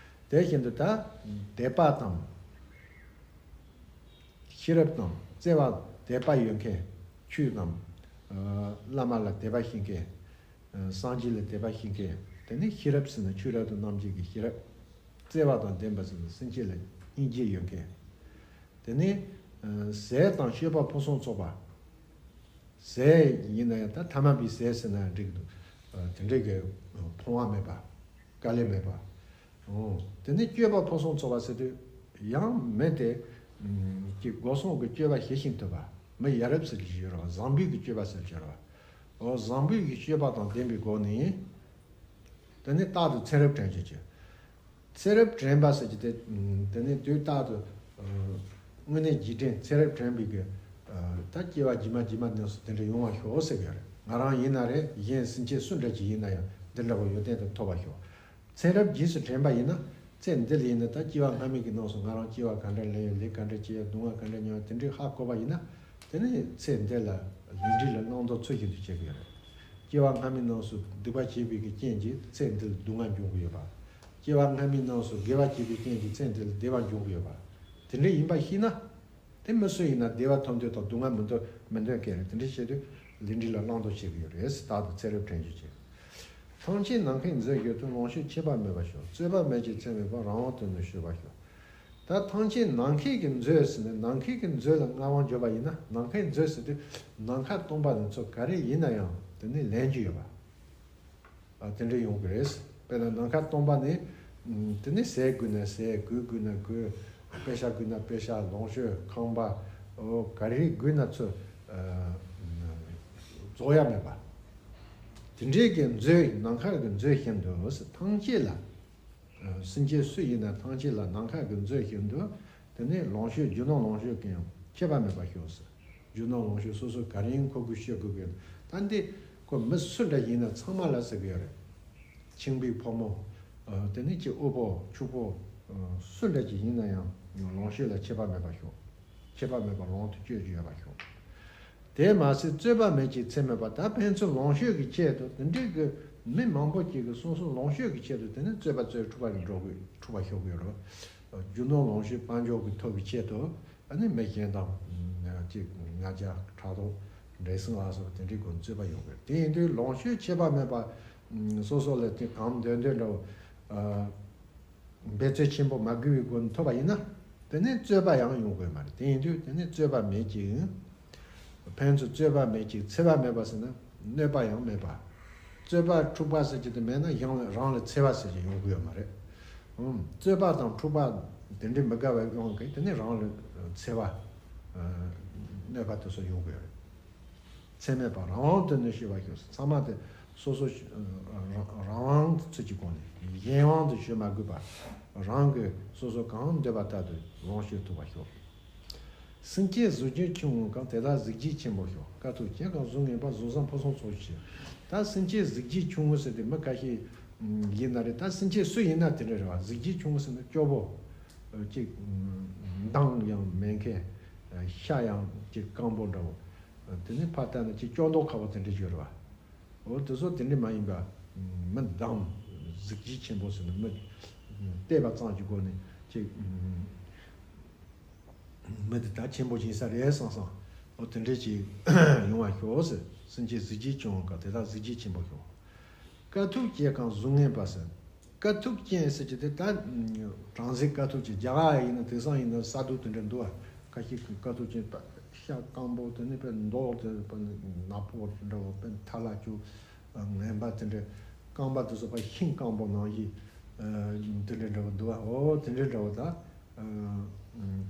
དེ་བཞིན་དུ་ད་དད་པ་དང་། ཤེས་རབ་དང་བརྩེ་བ་དད་པ་ཡོད་མཁན། ཆོས་དང་། ཨ། བླ་མ་ལ་དད་པ་བྱེད་མཁན། ཨ། སངས་རྒྱས་ལ་དད་པ་བྱེད་མཁན། དེ་ནས་ཤེས་རབ་ཟེར་ན་ཆོས་རབ་ཏུ་རྣམ་འབྱེད་ཀྱི་ཤེས་རབ། བརྩེ་བ་དང་ལྡན་པ་ཟེར་ན་སེམས་ཅན་ལ་སྙིང་རྗེ་ཡོད་མཁན། དེ་ནས། ཨ། ཟས་དང་སྤྱོད་པ་ཕུན་སུམ་ཚོགས་པ། ཟས་ཡིན་ན་ཡང་ད་ཐ་མལ་པའི་ཟས་ཟེར་ན་འགྲིག་གི་འདུག་ཨ། དེ་འདྲའི་གི་ཕོངས་པ་མེད་པ། དཀའ་ལས་མེད་པ། ཨོ། དེ་ནས་སྤྱོད་པ་ཕུན་སུམ་ཚོགས་པ་ཟེར་དུས་ཡང་མི་དེ། ཨམ། ཀྱི་སྒོ་གསུམ་གྱི་སྤྱོད་པ་བྱེད་བཞིན་ཐུབ་པ། མི་ཡ་རབས་ཟེར་གྱི་ཡོད་རེད་བ། བཟང་པོའི་གི་སྤྱོད་པ་ཟེར་གྱི་ཡོད་རེད་བ། ཨོ། བཟང་པོའི་གི་སྤྱོད་པ་དང་ལྡན་པའི་སྒོ་ནས། དེ་ནས་རྟག་ཏུ་ཚེ་རབས་དྲན་བྱེད་ཀྱི། ཚེ་རབས་དྲན་པ་ཟེར་གྱི་དེ། ཨམ། དེ་ནས་དུས་རྟག་ཏུ། ཨ། དངོས་གནས་འཇིག་རྟེན་ཚེ་རབས་དྲན་པའི་གི། ཨ། ད་སྐྱེ་བ་རྗེས་མ་རྗེས་མ་ནས་སུ་དེ་འདྲ་ཡོང་བ་ཤོག་ཟེར་གི་ཡོད་རེད། ང་རང་ཡིན་ན་རེད། གཞན་སེམས་ཅན་སུ་འདྲ་ཅིག་ཡིན་ན་ཡང་འདི་འདྲ་བོ་ཡོན་ཏན་དེ་ཐོབ་པ་ཤོག་ཚེ་རབས་རྗེས་སུ་དྲན་པ་ཡིན་ན། ཚེ་འདི་ལ་ཡིན་ན་ད་སྐྱེ་བ་སྔ་མའི་གི་ནང་སུ་ང་རང་སྐྱེ་བ་ག་འདྲ་ལེན་ཡོད། ལས་ག་འདྲ་བྱས་ཡོད། སྡུག་བསྔལ་ག་འདྲ་མྱོང་ཡོད། དེ་འདྲའི་ཧ་གོ་བ་ཡིན་ན། དེ་ནས་ཚེ་འདི་ལ་ལས་འབྲས་ལ་བླང་དོར་ཚུལ་བཞིན་དུ་བྱེད་དགོས་ཡོད་རེད། སྐྱེ་བ་སྔ་མའི་ནང་སུ་སྡིག་པ་བྱས་པའི་གི་རྐྱེན་གྱིས་ཚེ་འདི་ལ་སྡུག་བསྔལ་འབྱུང་གི་ཡོད་པ། སྐྱེ་བ་སྔ་མའི་ནང་སུ་དགེ་བ་བྱས་པའི་རྐྱེན་གྱིས་ཚེ་འདི་ལ་བདེ་བ་འབྱུང་གི་ཡོད་པ། དེ་འདྲ་ཡིན་པ་ཤེས་ན། དེ་མི་སུ་ཡིན་ན་བདེ་བ་ཐོབ་འདོད་དང་སྡུག་བསྔལ་མི་འདོད་མི་འདོད་མཁན་རེད། དེ་འདྲ་བྱེད་དུས་ལས་འབྲས་ལ་བླང་དོར་བྱེད་ཀྱི་ཡོད་རེད། རྟག་ཏུ་ཚེ་རབས་དྲན་བྱེད་ཅིང་། ཐམས་ཅད་ནམ་མཁའི་མཛོད་བཞིན་དུ། ལོངས་སྤྱོད་ཁྱད་པར་མེད་པར་ཤོག་བརྩོན་པ་མེད་ཅིང་ཚད་མེད་པར། རང་དབང་དོན་དུ་སྤྱོད་པར་ཤོག་ད་ཐམས་ཅད་ནམ་མཁའི་གི་མཛོད་ཟེར་ནས་ནམ་མཁའི་གི་མཛོད་ལ་མངའ་དབང་འབྱོར་པ་ཡིན་ན། ནམ་མཁའི་མཛོད་ཟེར་དུས་ནམ་མཁའ་སྟོང་པ་ནས་ཚུར་ག་རེ་ཡིན་ན་ཡང་དེ་ནི་ལེན་རྒྱུ་ཡོད་པ། ཨ། དེ་འདྲ་ཡོང་གི་རེད། དཔེར་ན་ནམ་མཁའ་སྟོང་པ་ནི། ཨམ། དེ་ནི་ཟས་དགོས་ན་ཟས། གོས་དགོས་ན་གོས། པེ་ཤག་དགོས་ན་པེ་ཤག་ལོངས་སྤྱོད་ཁང་པ། ཨོ། ག་རེ་དགོས་ན་ཚུར། ཨ། རྫོགས་ཡ་མེད་པ། དེ་འདྲའི་གི་མཛོད། ནམ་མཁའ་གི་མཛོད་བཞིན་དུ་ཐམས་ཅད་ལ། ཨ། སེམས་ཅན་སུ་ཡིན་ན་ཐམས་ཅད་ལ་ནམ་མཁའ་གི་མཛོད་བཞིན་དུ། དེ་ནས་ལོངས་སྤྱོད། རྒྱུ་ནོར་ལོངས་སྤྱོད་ཀྱི་ཡང་ཁྱད་པར་མེད་པར་ཤོག་ཟེར། རྒྱུ་ནོར་ལོངས་སྤྱོད་སོ་སོ་ག་རེ་ཡིན་མཁོ་དགོས་སྤྱོད་དགོས་ཀྱི་ཡོད། ད་འདི་ཁོ་མི་སུ་འདྲ་ཡིན་ན་ཚང་མ་ལ་ཟེར་གི་ཡོད་རེད། ཁྱིམ་པའི་ཕོ་མོ། ཨ། དེ་ནས་ཀྱི་དབུལ་པོ་ཕྱུག་པོ། ཨ། སུ་འདྲ་ཅིག་ཡིན་ན་ཡང་ལོངས་སྤྱོད་ལ་ཁྱད་པར་མེད་པར་ཤོག་ཁྱད་པར་མེད་པར་ལོངས་སུ་སྤྱོད་རྒྱུ་ཡོད་པར་ཤོག་དེ་མ་ཟད་རྩོད་པ་མེད་ཅིང་ཚད་མེད་པར། ད་ཕན་ཚུན་ལོངས་སྤྱོད་ཀྱི་ཆེད་དུ་དེ་འདྲའི་གི་མི་མང་པོ་ཅིག་གིས་སོ་སོ་ལོངས་སྤྱོད་ཀྱི་ཆེད་དུ་དེ་ནས་རྩོད་པ་རྩོད། འཁྲུག་པ་ལ་འགྲོ་དགོས། འཁྲུག་པ་ཤོར་དགོས་རེད། རྒྱུ་ནོར་ལོངས་སྤྱོད་དཔལ་འབྱོར་གྱི་ཐོབ་ཀྱི་ཆེད་དུ་ཨ་ནི་མི་གཞན་དང་ཅིག་ང་རྒྱལ་ཕྲག་དོག་འགྲན་སེམས་ལ་སོགས་དེ་འདྲའི་སྒོ་ནས་རྩོད་པ་ཡོང་གི་རེད། དེ་ཡིན་དུས་ལོངས་སྤྱོད་ཁྱད་པར་མེད་པ། སོ་སོ་ལ་དེ་གང་འདོད་འདོད་འདྲ་བོ། ཨ། འབད་རྩོལ་ཆེན་པོ་མ་དགོས་པའི་སྒོ་ནས་ཐོབ་པ་ཡིན་ན། དེ་ནས་རྩོད་པ་ཡང་ཡོང་དགོས་མ་རེད། དེ་ཡིན་དུས་དེ་ནས་རྩོད་པ་མེད་ཅིང་། ཕན་ཚུན་རྩོད་པ་མེད་ཅིང་འཚེ་བ་མེད་པ་ཟེར་ན་གནོད་པ་ཡང་མེད་པ། རྩོད་པ་འཁྲུག་པ་ཟེར་གྱི་དེ་མེད་ན་ཡང་རང་ལ་འཚེ་བ་ཟེར་གྱི་ཡོང་གི་ཡོད་མ་རེད། ཨུམ། རྩོད་པ་དང་འཁྲུག་པ་དེ་འདྲའི་མི་དགའ་བའི་དབང་གིས་དེ་ནས་རང་ལ་འཚེ་བ། ཨ། གནོད་པ་དེ་ཚོ་ཡོང་གི་ཡོད་རེད། ཚད་མེད་པར་རང་དབང་དོན་དུ་སྤྱོད་པར་ཤོག་ཚང་མ་དེ་སོ་སོ་རང་རང་དབང་ཚུལ་གྱི་སྒོ་ནས་གཞན་དབང་དུ་སྤྱོད་མ་དགོས་པར། རང་གིས་སོ་སོ་གང་འདོད་པ་ལྟར་དུ་ལོངས་སྤྱོད་ཐུབ་པར་ཤོག་སེམས་ཅན་གཟུགས་ཅན་ཆུང་ངུ་གང་། དེ་དག་གཟུགས་བརྗིད་ཆེན་པོར་ཤོག་དཀའ་ཐུབ་ཅན་གང་གཟུགས་ངན་པ། གཟུགས་བཟང་ཕུན་སུམ་ཚོགས་ཤིག་ད་སེམས་ཅན་གཟུགས་བརྗིད་ཆུང་ངུ་ཟེར་དེ་མི་ཁ་ཤས་ཡིན་ན་རེད། ད་སེམས་ཅན་སུ་ཡིན་ན་དེ་འདྲ་རེད་བ། གཟུགས་བརྗིད་ཆུང་ངུ་ཟེར་ན་སྐྱོ་པོ། ཅིག་མདངས་ཡང་མེད་མཁན། ཤ་ཡང་ཅིག་སྐམ་པོ་འདྲ་བོ། དེ་ནས་ཕར་ལྟ་ན་ཅིག་སྐྱོ་མདོག་ཁ་པོ་དེ་འདྲ་ཡོད་རེད་བ། འོ། དེ་ཚོ་དེ་འདྲ་མ་ཡིན་པ། མི་དང་ གཟི་བརྗིད་ཆེན་པོ་ཟེར་ན་མི་བལྟས་པ་ཙམ་གྱི་སྒོ་ནས་ཅིག་མི་འདི་ད་ཆེན་པོ་ཡིན་ས་རེད་བསམ་བསམ། འོ་དེ་འདྲས་ཅིག་ཡོང་བ་ཤོག་ཟེར། སེམས་ཅན་གཟི་བརྗིད་ཅན་ག་དེ་དག་གཟི་བརྗིད་ཆེན་པོ་ཤོག། དཀའ་ཐུབ་སྐྱེ་གང་གཟུགས་ངན་པ་ཟེར། དཀའ་ཐུབ་ཅན་ཟེར་གྱི་དེ་ད་གྲངས་ཚད་དཀའ་ཐུབ་ཅན། རྒྱ་གར་ཡིན་ན་དེང་སང་ཡིན་ན་ས་རྡུལ་དེ་འདྲ་འདུག་བ། ཁ་ཤས་ཀྱི་དཀའ་ཐུབ་ཅན་པ་ཤ་སྐམ་པོ་དེ་ནི་དཔེ་མདོག་དེ་དཔེ་ནག་པོ་དེ་འདྲ་བ། དཔེ་ཐ་ལ་ཅུ་ངན་པ་དེ་འདྲ། རྐང་པ་དེ་ཚོ་དཔེ་ཤིང་སྐམ་པོ་ནང་བཞིན་དེ་འདྲ་འདྲ་བ་འདུག་བ། འོ་དེ་འདྲ་འདྲ་བ་ད་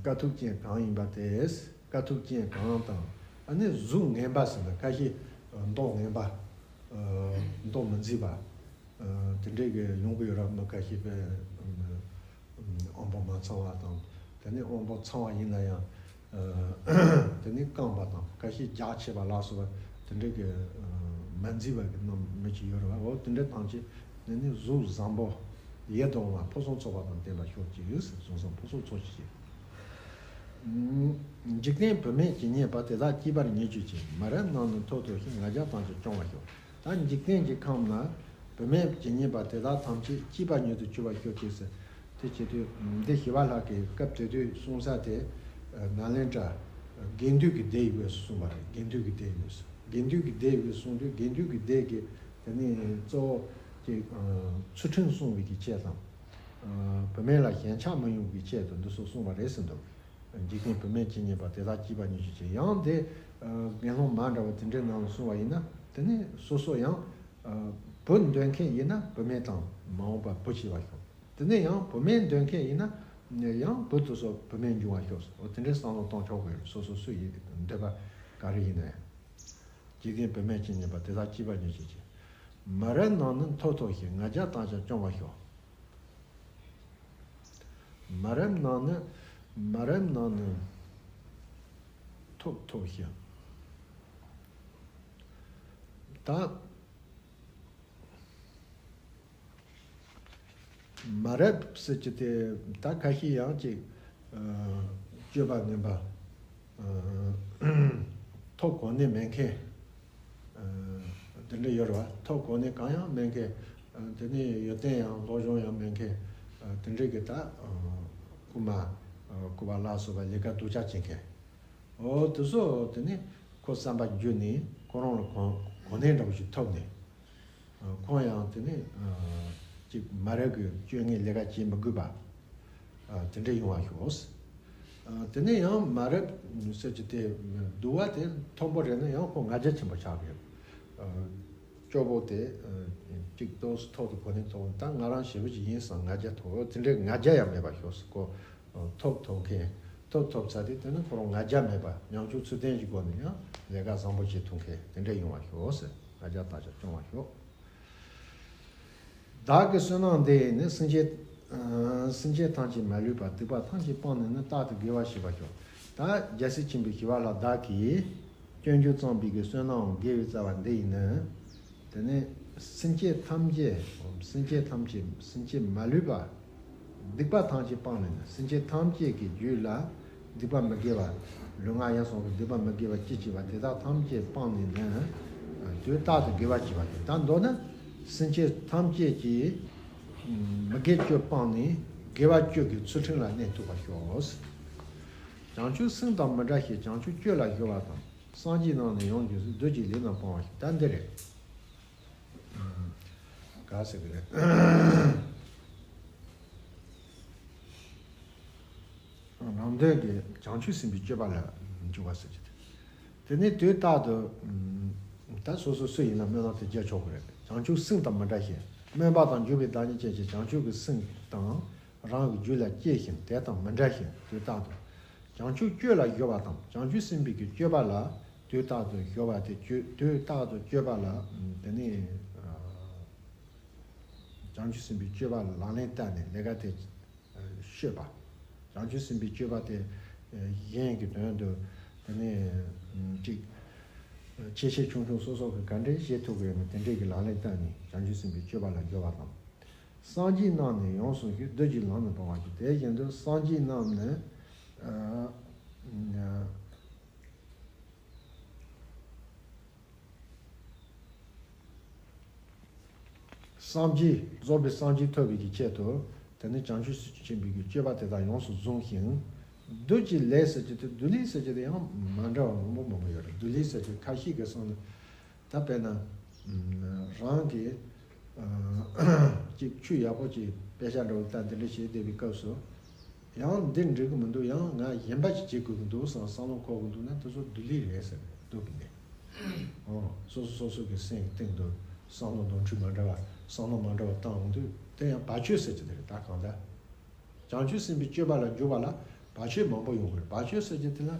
དཀའ་ཐུབ་ཅན་གང་ཡིན་པ་དེ། དཀའ་ཐུབ་ཅན་གང་དང་། ཨ་ནི་གཟུགས་ངན་པ་ཟེར་ན་ཁ་ཤས་མདོག་ངན་པ། མདོག་མི་མཛེས་པ། དེ་འདྲས་ཀྱི་ཡོང་གི་ཡོད་ར། མི་ཁ་ཤས་པའི་དབང་པོ་མ་ཚང་བ་དང་། དེ་ནས་དབང་པོ་ཚང་བ་ཡིན་ན་ཡང་དེ་ནས་རྐང་པ་དང་། ཁ་ཤས་རྒྱགས་ཆེ་བ་ལ་སོགས་པ་དེ་འདྲས་ཀྱི་མ་མཛེས་པ་གི་རྣམ་མི་ཅིག་ཡོད་ར་བ། འོ་དེ་འདྲས་ཐམས་ཅད་དེ་ནས་གཟུགས་བཟང་པོ་ཡིད་དུ་འོང་བ་ཕུན་སུམ་ཚོགས་པ་དང་ལྡན་པར་ཤོག་ཅིག་ཟེར། གཟུགས་བཟང་ཕུན་སུམ་ཚོགས་ཤིག་ཅིག། འཇིག་རྟེན་བུད་མེད་ཇི་སྙེད་པ། དེ་དག་སྐྱིད་པར་ཉེར་སྤྱོད་ཅིང་། མ་རབས་རྣམས་ནི་མཐོ་མཐོ་ཞིང་། ང་རྒྱལ་ཐམས་ཅད་སྐྱོང་བར་ཤོག། ད་འཇིག་རྟེན་གྱི་ཁམས་ན་བུད་མེད་ཇི་སྙེད་པ་དེ་དག་ཐམས་ཅད་སྐྱིད་པ་མྱུར་དུ་གྱུར་པར་ཤོག་ཅིག་ཟེར། དེ་བྱེད་དུས་འདི་ཞི་བ་ལྷ་གིས་སྐབས་དེ་དུས་གསུངས་ས་དེ་ནཱ་ལེནྡྲ་དགེ་འདུན་གྱི་སྡེ་ཡི་སྐོར་གསུངས་པ་རེད། དགེ་འདུན་གྱི་སྡེ་ཡི་སྐོར། དགེ་འདུན་གྱི་སྡེ་ཡི་སྐོར་གསུངས་དུས་དགེ་འདུན་གྱི་སྡེ་གི་དེ་ནི་གཙོ་བོ་ཅིག་ཚུལ་ཁྲིམས་སྲུང་བའི་གི་ཆེད་དང་། བུད་མེད་ལ་ཞེན་ཆགས་མི་ཡོང་བའི་ཆེད་དུ་འདི་ཚོ་གསུངས་པ་རེད་ཟེར་འདུག། འཇིག་རྟེན་བུད་མེད་ཇི་སྙེད་པ། དེ་དག་སྐྱིད་པ་ཉེར་སྤྱོད་ཅིང་། ཡང་དེ་དགེ་སློང་མ་འདྲ་བ་དེ་འདྲའི་ནང་ལ་སོང་བ་ཡིན་ན། དེ་ནས་སོ་སོ་ཡང་བུ་འདོད་མཁན་ཡིན་ན་བུད་མེད་དང་མ་འོངས་པ་བུ་བྱེད་པར་ཤོག། དེ་ནས་ཡང་བུད་མེད་འདོད་མཁན་ཡིན་ན་ཡང་བུ་དེ་ཚོ་བུད་མེད་འབྱུང་བར་ཤོག། འོ་དེ་འདྲའི་བསམ་བློ་གཏོང་ཆོག་གི་རེད། སོ་སོ་སུ་ཡི་འདོད་པ་ག་རེ་ཡིན་ན་ཡང་། འཇིག་རྟེན་བུད་མེད་ཇི་སྙེད་པ། དེ་དག་སྐྱིད་པ་ཉེར་སྤྱོད་ཅིང་། མ་རབས་རྣམས་ནི་མཐོ་མཐོ་ཞིང་། ང་རྒྱལ་ཐམས་ཅད་སྐྱོང་བར་ཤོག། མ་རབས་རྣམས་ནི། མ་རབས་རྣམས་ནི་མཐོ་མཐོ་ཞིང་། ད་མ་རབས་ཟེར་གྱི་དེ་ད་ཁ་ཤས་ཡང་ཅིག་སྤྱོད་པ་ངན་པ། ཐོབ་གོ་གནས་མེད་མཁན། དེ་འདྲ་ཡོད་རེད་བ། ཐོབ་གོ་གནས་གང་ཡང་མེད་མཁན། དེ་ནས་ཡོན་ཏན་ཡང་སློབ་སྦྱོང་ཡང་མེད་མཁན། དེ་འདྲ་གི་ད་རྐུ་མ་རྐུ་བ་ལ་སོགས་པ་ལས་ཀ་སྡུག་ཅག་བྱེད་མཁན། འོ་དེ་ཚོ་དེ་ནས་ཁོ་བསམ་པ་འགྱུར་ནས་ཁོ་རང་ལ་གོ་གོ་གནས་འདྲ་བོ་ཞིག་ཐོབ་ནས། ཁོང་ཡང་དེ་ནས་ཅིག་མ་རབས་ཀྱི་སྤྱོད་ངན་ལས་ཀ་བྱེད་མི་དགོས་པ། དེ་འདྲ་ཡོང་བ་ཤོག། དེ་ནས་ཡང་མ་རབས་ཟེར་གྱི་དེ་སྡུག་པ་དེ་མཐོན་པོ་རེད་ན་ཡང་ཁོ་ང་རྒྱལ་ཆེན་པོ་ཆགས་ཀྱི་ཡོད། སྐྱོ་པོ་དེ་ཅིག་ཏོག་ཙམ་ཐོག་ཏུ་གོ་ནས་ཐོག་ད་ང་རང་ཞེ་པོ་ཅིག་ཡིན་བསམ་ང་རྒྱལ་ཐོག་དེ་འདྲའི་ང་རྒྱལ་ཡང་མེད་པ་ཤོག་ཟེར། ཁོ་ཐོབ་ཐོབ་མཁན། ཐོབ་ཐོབ་ཚར་དུས་དེ་ནི་ཁོ་རང་ང་རྒྱལ་མེད་པ། ཉམ་ཆུང་ཚུལ་ལྡན་གྱི་སྒོ་ནས་ཡང་ལས་ཀ་བཟང་པོ་བྱེད་ཐུབ་མཁན་དེ་འདྲ་ཡོང་བ་ཤོག་ཟེར། ང་རྒྱལ་ཐམས་ཅད་སྐྱོང་བ་ཤོག། བདག་གི་བསོད་ནམས་འདི་ཡིས་ནི། སེམས་ཅན་སེམས་ཅན་ཐམས་ཅད་མ་ལུས་པ། སྡིག་པ་ཐམས་ཅད་སྤངས་ནས་ནི། རྟག་ཏུ་དགེ་བ་བྱེད་པར་ཤོག། ད་རྒྱལ་སྲས་ཆེན་པོ་ཞི་བ་ལྷ་བདག་གིས་སྐྱོན་བརྗོད་བརྩམས་པའི་གི་བསོད་ནམས་དགེ་བའི་རྩ་བ་འདི་ཡིས་ནི། དེ་ནས་སེམས་ཅན་ཐམས་ཅད། སེམས་ཅན་ཐམས་ཅད། སེམས་ཅན་མ་ལུས་པ། སྡིག་པ་ཐམས་ཅད་སྤངས་ནས་ནི། སེམས་ཅན་ཐམས་ཅད་ཀྱི་རྒྱུད་ལ་སྡིག་པ་མི་དགེ་བ། ལུས་ངག་ཡིད་གསུམ་གྱི་སྡིག་པ་མི་དགེ་བ་ཅི་སྐྱེས་པ་དེ་དག་ཐམས་ཅད་སྤངས་ནས་ནི། དུས་རྟག་ཏུ་དགེ་བ་བྱེད་པ་ཡིན། ད་མདོར་ན་སེམས་ཅན་ཐམས་ཅད་ཀྱིས་མི་དགེ་སྤྱོད་སྤངས་ནས་དགེ་བ་སྤྱོད་ཀྱི་ཚུལ་ཁྲིམས་ལ་གནས་ཐུབ་པར་ཤོག། བྱང་ཆུབ་སེམས་དང་མི་འབྲལ་ཞིང་། བྱང་ཆུབ་སྤྱོད་ལ་གཞོལ་བ་དང་། སངས་རྒྱས་རྣམས་ནི་ཡོངས་སུ་གཟིགས། བདུད་ཀྱི་ལས་རྣམས་སྤང་བར་ཤོག། ད་འདི་རེད། ག་ཟེར་གི་རེད། རང་དོན་གྱི་བྱང་ཆུབ་སེམས་དཔའི་སྤྱོད་པ་ལ་འཇུག་པ་ཟེར་གྱི་དེ། དེ་ནས་དུས་རྟག་ཏུ་ད་སོ་སོ་སུ་ཡིན་ན་སྨོན་ལམ་དེ་རྒྱག་ཆོག་གི་རེད། བྱང་ཆུབ་སེམས་དང་མི་འབྲལ་ཞིང་། སྨོན་པ་དང་འཇུག་པའི་བདག་ཉིད་ཅན་གྱི་བྱང་ཆུབ་ཀྱི་སེམས་དང་རང་གི་རྒྱུད་ལ་སྐྱེས་ཤིང་དེ་དང་མི་འབྲལ་ཞིང་དུས་རྟག་ཏུ། བྱང་ཆུབ་སྤྱོད་ལ་གཞོལ་བ་དང་། བྱང་ཆུབ་སེམས་དཔའི་གི་སྤྱོད་པ་ལ་དུས་རྟག་ཏུ་གཞོལ་བ་དེ་སྤྱོད་དུས་རྟག་ཏུ་སྤྱོད་པ་ལ་དེ་ནི་བྱང་ཆུབ་སེམས་དཔའི་སྤྱོད་པ་ལ་ལག་ལེན་བསྟར་ནས་ལས་ཀ་དེ་ཤོད་པ། བྱང་ཆུབ་སེམས་དཔའི་སྤྱོད་པ་དེ་གཞན་གྱི་དོན་དུ་དེ་ནི་ཅིག་ཆེ་ཆེ་ཆུང་ཆུང་སོ་སོ་གི་ག་འདྲས་བྱེད་ཐུབ་ཀྱི་ཡོད་ན་དེ་འདྲས་ཀྱི་ལག་ལེན་བསྟར་ནས་བྱང་ཆུབ་སེམས་དཔའི་སྤྱོད་པ་ལ་གཞོལ་བ་དང་། སངས་རྒྱས་རྣམས་ནི་ཡོངས་སུ་གཟིགས། བདུད་ཀྱི་ལས་རྣམས་སྤང་བར་ཤོག། དེ་བཞིན་དུ་སངས་རྒྱས་རྣམས་ནི། ཨ། ཨ། སངས་རྒྱས་རྫོགས་པའི་སངས་རྒྱས་ཐོབ་པའི་གི་ཆེད་དུ། དེ་ནི་བྱང་ཆུབ་ཆེན་པོའི་གི་སྤྱོད་པ་དེ་དག་ཡོངས་སུ་བཟུང་ཞིང་། བདུད་ཀྱི་ལས་ཟེར་གྱི་དེ། བདུད་ལས་ཟེར་གྱི་དེ་ཡང་མ་འདྲ་བ་མང་པོ་མང་པོ་ཡོད་རེད། བདུད་ལས་ཟེར་གྱི་ཁ་ཤས་ཀྱི་སོང་ནས། ད་དཔེར་ན་རང་གི་ཅིག་ཆོས་ཡག་པོ་ཅིག་དཔེ་ཆ་འདྲ་བོ་ལྟ། འདི་འདྲ་བྱེད་བསྡད་པའི་སྐབས་སུ། ཡང་འདི་འགྲིག་གི་མི་འདུག་ཡང་ང་གཞན་པ་ཞིག་བྱེད་དགོས་ཀྱི་འདུག་བསམ་བསམ་བློ་འཁོར་གྱི་འདུག་ན། དེ་ཚོ་བདུད་ལས་རེད་ཟེར། བདུད་ཀྱི་ལས། ཨོ། སོ་སོ་སོ་སོ་གི་སེམས་ཀྱི་སྟེང་དུ་བསམ་བློ་ནོར་འཁྲུལ་མ་འདྲ་བ། བསམ་བློ་མ་འདྲ་བ་བཏང་འོང་དུས། དེ་ཡང་བར་ཆད་ཟེར་གྱི་དེ་རེད། ད་གང་ལྟར་བྱང་ཆུབ་སེམས་དཔའི་སྤྱོད་པ་ལ་འཇུག་པ་ལ་བར་ཆད་མང་པོ་ཡོང་གི་རེད། བར་ཆད་ཟེར་གྱི་དེ་ལ་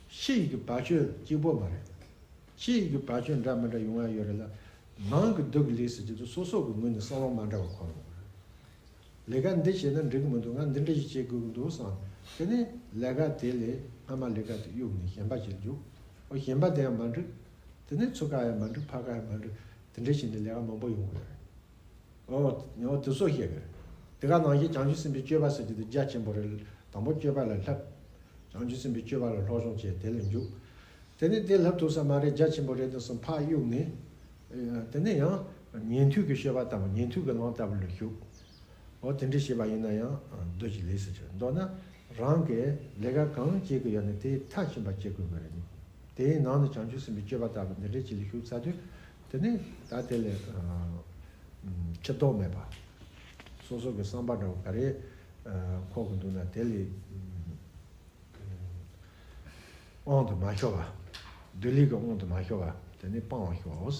ཕྱི་ཡི་གི་བར་ཆད་གཅིག་པོ་མ་རེད། ཕྱི་ཡི་གི་བར་ཆད་འདྲ་མི་འདྲ་ཡོང་ཡ་ཡོད་རེད་ལ། ནང་གི་བདུད་ཀྱི་ལས་ཟེར་གྱི་དེ་སོ་སོ་གི་ངོས་ནས་བསམ་བློ་མ་འདྲ་བ་འཁོར་ཡོང་གི་རེད། ལས་ཀ་འདི་བྱས་ན་འགྲིག་གི་མི་འདུག་ང་འདི་འདྲ་ཞིག་བྱེད་དགོས་ཀྱི་འདུག་བསམ། དེ་ནས་ལས་ཀ་དེ་ལས་སྔ་མ་ལས་ཀ་དེ་གཡུག་ནས་གཞན་པ་ཞིག་འཇུག་ཨོ། གཞན་པ་དེ་ཡང་མ་འགྲིག་དེ་ནས་ཚུར་ཁ་ཡང་མ་འགྲིག་ཕར་ཁ་ཡང་མ་འགྲིག་དེ་འདྲ་བྱས་ནས་ལས་ཀ་མང་པོ་ཡོང་གི་རེད། ཨོ། ཨོ། དེ་ཚོ་བཤད་གི་རེད། དེ་ག་ནང་བཞིན་བྱང་ཆུབ་སེམས་དཔའི་སྤྱོད་པ་ཟེར་གྱི་དེ་རྒྱ་ཆེན་པོ་རེད། དང་པོ་སྤྱོད་པ་ལ་བསླབ། བྱང་ཆུབ་སེམས་དཔའི་སྤྱོད་པ་ལ་སློབ་སྦྱོང་བྱས། དེ་ལ་འཇུག་དེ་ནས་དེ་ལྷབ་ཐུབ་ས་མ་རེད། རྒྱ་ཆེན་པོ་རེད་དེ་སོང་ཕར་གཡུག་ནས། ཨེ། དེ་ནས་ཡང་ཉན་ཐོས་ཀྱི་སྤྱོད་པ་ལྟ་བུ། ཉན་ཐོས་ཀྱི་ལམ་ལྟ་བུ་ལ་ཞུགས། འོ། དེ་འདྲ་བྱས་པ་ཡིན་ན་ཡང་བདུད་ཀྱི་ལས་སུ་གྱུར། མདོར་ན་རང་གིས་ལས་ཀ་གང་བྱེད་ཀྱི་ཡོད་ན་དེ་མཐར་ཕྱིན་པ་བྱེད་དགོས་པ་རེད། དེའི་ནང་ནས་བྱང་ཆུབ་སེམས་དཔའི་སྤྱོད་པ་ལྟ་བུ་འདི་འདྲ་ཅིག་ལ་ཞུགས་ཚར་དུས། དེ་ནས་ད་དེ་ལས་ཕྱིར་ལྡོག་མེད་པ། སོ་སོ་གི་བསམ་པ་འདྲ་བོ་ག་རེ་འཁོར་གྱི་འདུག་ན་དེ་ལས་དབང་དུ་མ་ཤོར་བ། བདུད་ལས་ཀྱི་དབང་དུ་མ་ཤོར་བ། དེ་ནི་སྤང་བར་ཤོག་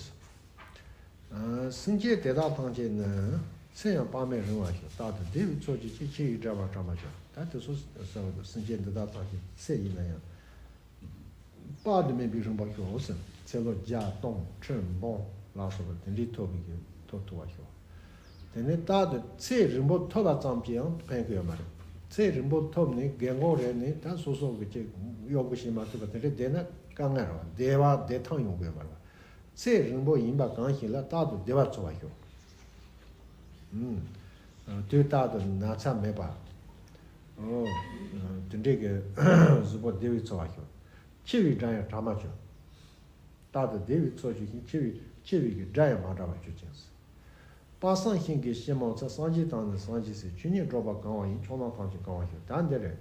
སེམས་ཅན་དེ་དག་ཐམས་ཅད་ནི། ཚེ་ཡང་དཔག་མེད་རིང་བར་ཤོག་རྟག་ཏུ་བདེ་བའི་ཚོགས་ཀྱི་སྐྱེད། ཆེ་བའི་དགྲ་བོས་བཀྲ་མ་བྱ། ད་དེ་ཚོ་ཟེར་བ་དང་། སེམས་ཅན་འདི་དག་ཐམས་ཅད་ཚེ་ཡིན་ན་ཡང་དཔག་ཏུ་མེད་པའི་རིང་བར་ཤོག་ཟེར། ཚེ་ལོ་བརྒྱ་སྟོང་ཁྲི་འབུམ་ལ་སོགས་པ་དེ་འདྲའི་ཐོབ་པའི་གི་ཐོབ་ཐུབ་པར་ཤོག་དེ་ནས་རྟག་ཏུ་ཚེ་རིང་པོ་ཐོབ་པ་ཙམ་གྱིས་ཡང་ཕན་གྱི་ཡོད་མ་རེད། ཚེ་རིང་པོ་ཐོབ་ནས་རྒན་གོག་རེད་ནས་ད་སོ་སོ་གི་ཅིག་གཡོག་པོ་བྱེད་མ་ཐུབ་པ་དེ་འདྲ་བསྡད་ན་དཀའ་ངལ་རེད་བ། བདེ་བ་བདེ་ཐང་ཡོང་གི་ཡོད་མ་རེད་བ། ཚེ་རིང་པོ་ཡིན་པ་གང་ཞིག་ལ་རྟག་ཏུ་བདེ་བ་འཚོལ་བར་ཤོག་ཨུམ། དུས་རྟག་ཏུ་ན་ཚ་མེད་པ། ཨོ། དེ་འདྲའི་གི་གཟུགས་པོ་བདེ་བའི་འཚོ་བར་ཤོག་ཆེ་བའི་དགྲ་ཡང་བྲལ་མ་བྱུང་། རྟག་ཏུ་བདེ་བའི་འཚོ་བྱེད་ཅིང་། ཆེ་བའི་ཆེ་བའི་གི་དགྲ་ཡང་མ་བྲལ་བར་གྱུར་ཅིང་། དཔག་བསམ་ཤིང་གི་ཕྱི་མོ་མཚར། སངས་རྒྱས་དང་ནི་སངས་རྒྱས་སྲས། ཆོས་ཉིད་སྒྲོག་པ་གང་བ་ཡིན། ཕྱོགས་རྣམས་ཐམས་ཅད་གང་བར་ཤོག་ད་འདི་རེད།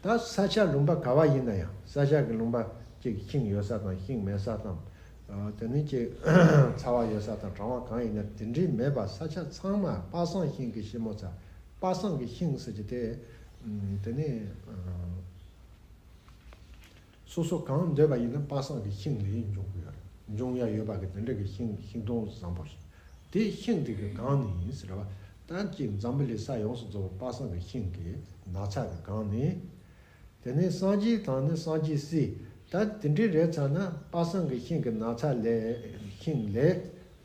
ད་ས་ཆ་ལུང་པ་ག་བ་ཡིན་ན་ཡང་། ས་ཆ་གི་ལུང་པ་ཅིག་ཤིང་ཡོད་ས་དང་ཤིང་མེད་ས་དང་། དེ་ནས་ཅིག་ཚ་བ་ཡོད་ས་དང་གྲང་བ་གང་ཡིན་ན་དེ་འདྲའི་མེད་པ། ས་ཆ་ཚང་མ་དཔག་བསམ་ཤིང་གི་ཕྱི་མོ་མཚར། དཔག་བསམ་གི་ཤིང་ཟེར་གྱི་དེ། དེ་ནས་སོ་སོ་གང་འདོད་པ་ཡིན་ན་དཔག་བསམ་གི་ཤིང་ལས་འབྱུང་གི་ཡོད་རེད། འབྱུང་ཡ་ཡོད་པ་གི་དེ་འདྲ་གི་ཤིང་། ཤིང་སྡོང་བཟང་པོ་ཞིག་དེ་ཤིང་དེ་གི་སྒང་ནས་ཡིན་ཟེར་བ། ད་ཅིག་འཛམ་བུ་གླིང་ས་ཡོངས་སུ་རྫོགས་པ་དཔག་བསམ་གི་ཤིང་གི་ནགས་ཚལ་གི་སྒང་ནས། དེ་ནས་སངས་རྒྱས་དང་ནི་སངས་རྒྱས་སྲས། ད་དེ་འདྲའི་རེད་ཚར་ན་དཔག་བསམ་གི་ཤིང་གི་ནགས་ཚལ་ལས། ཤིང་ལས།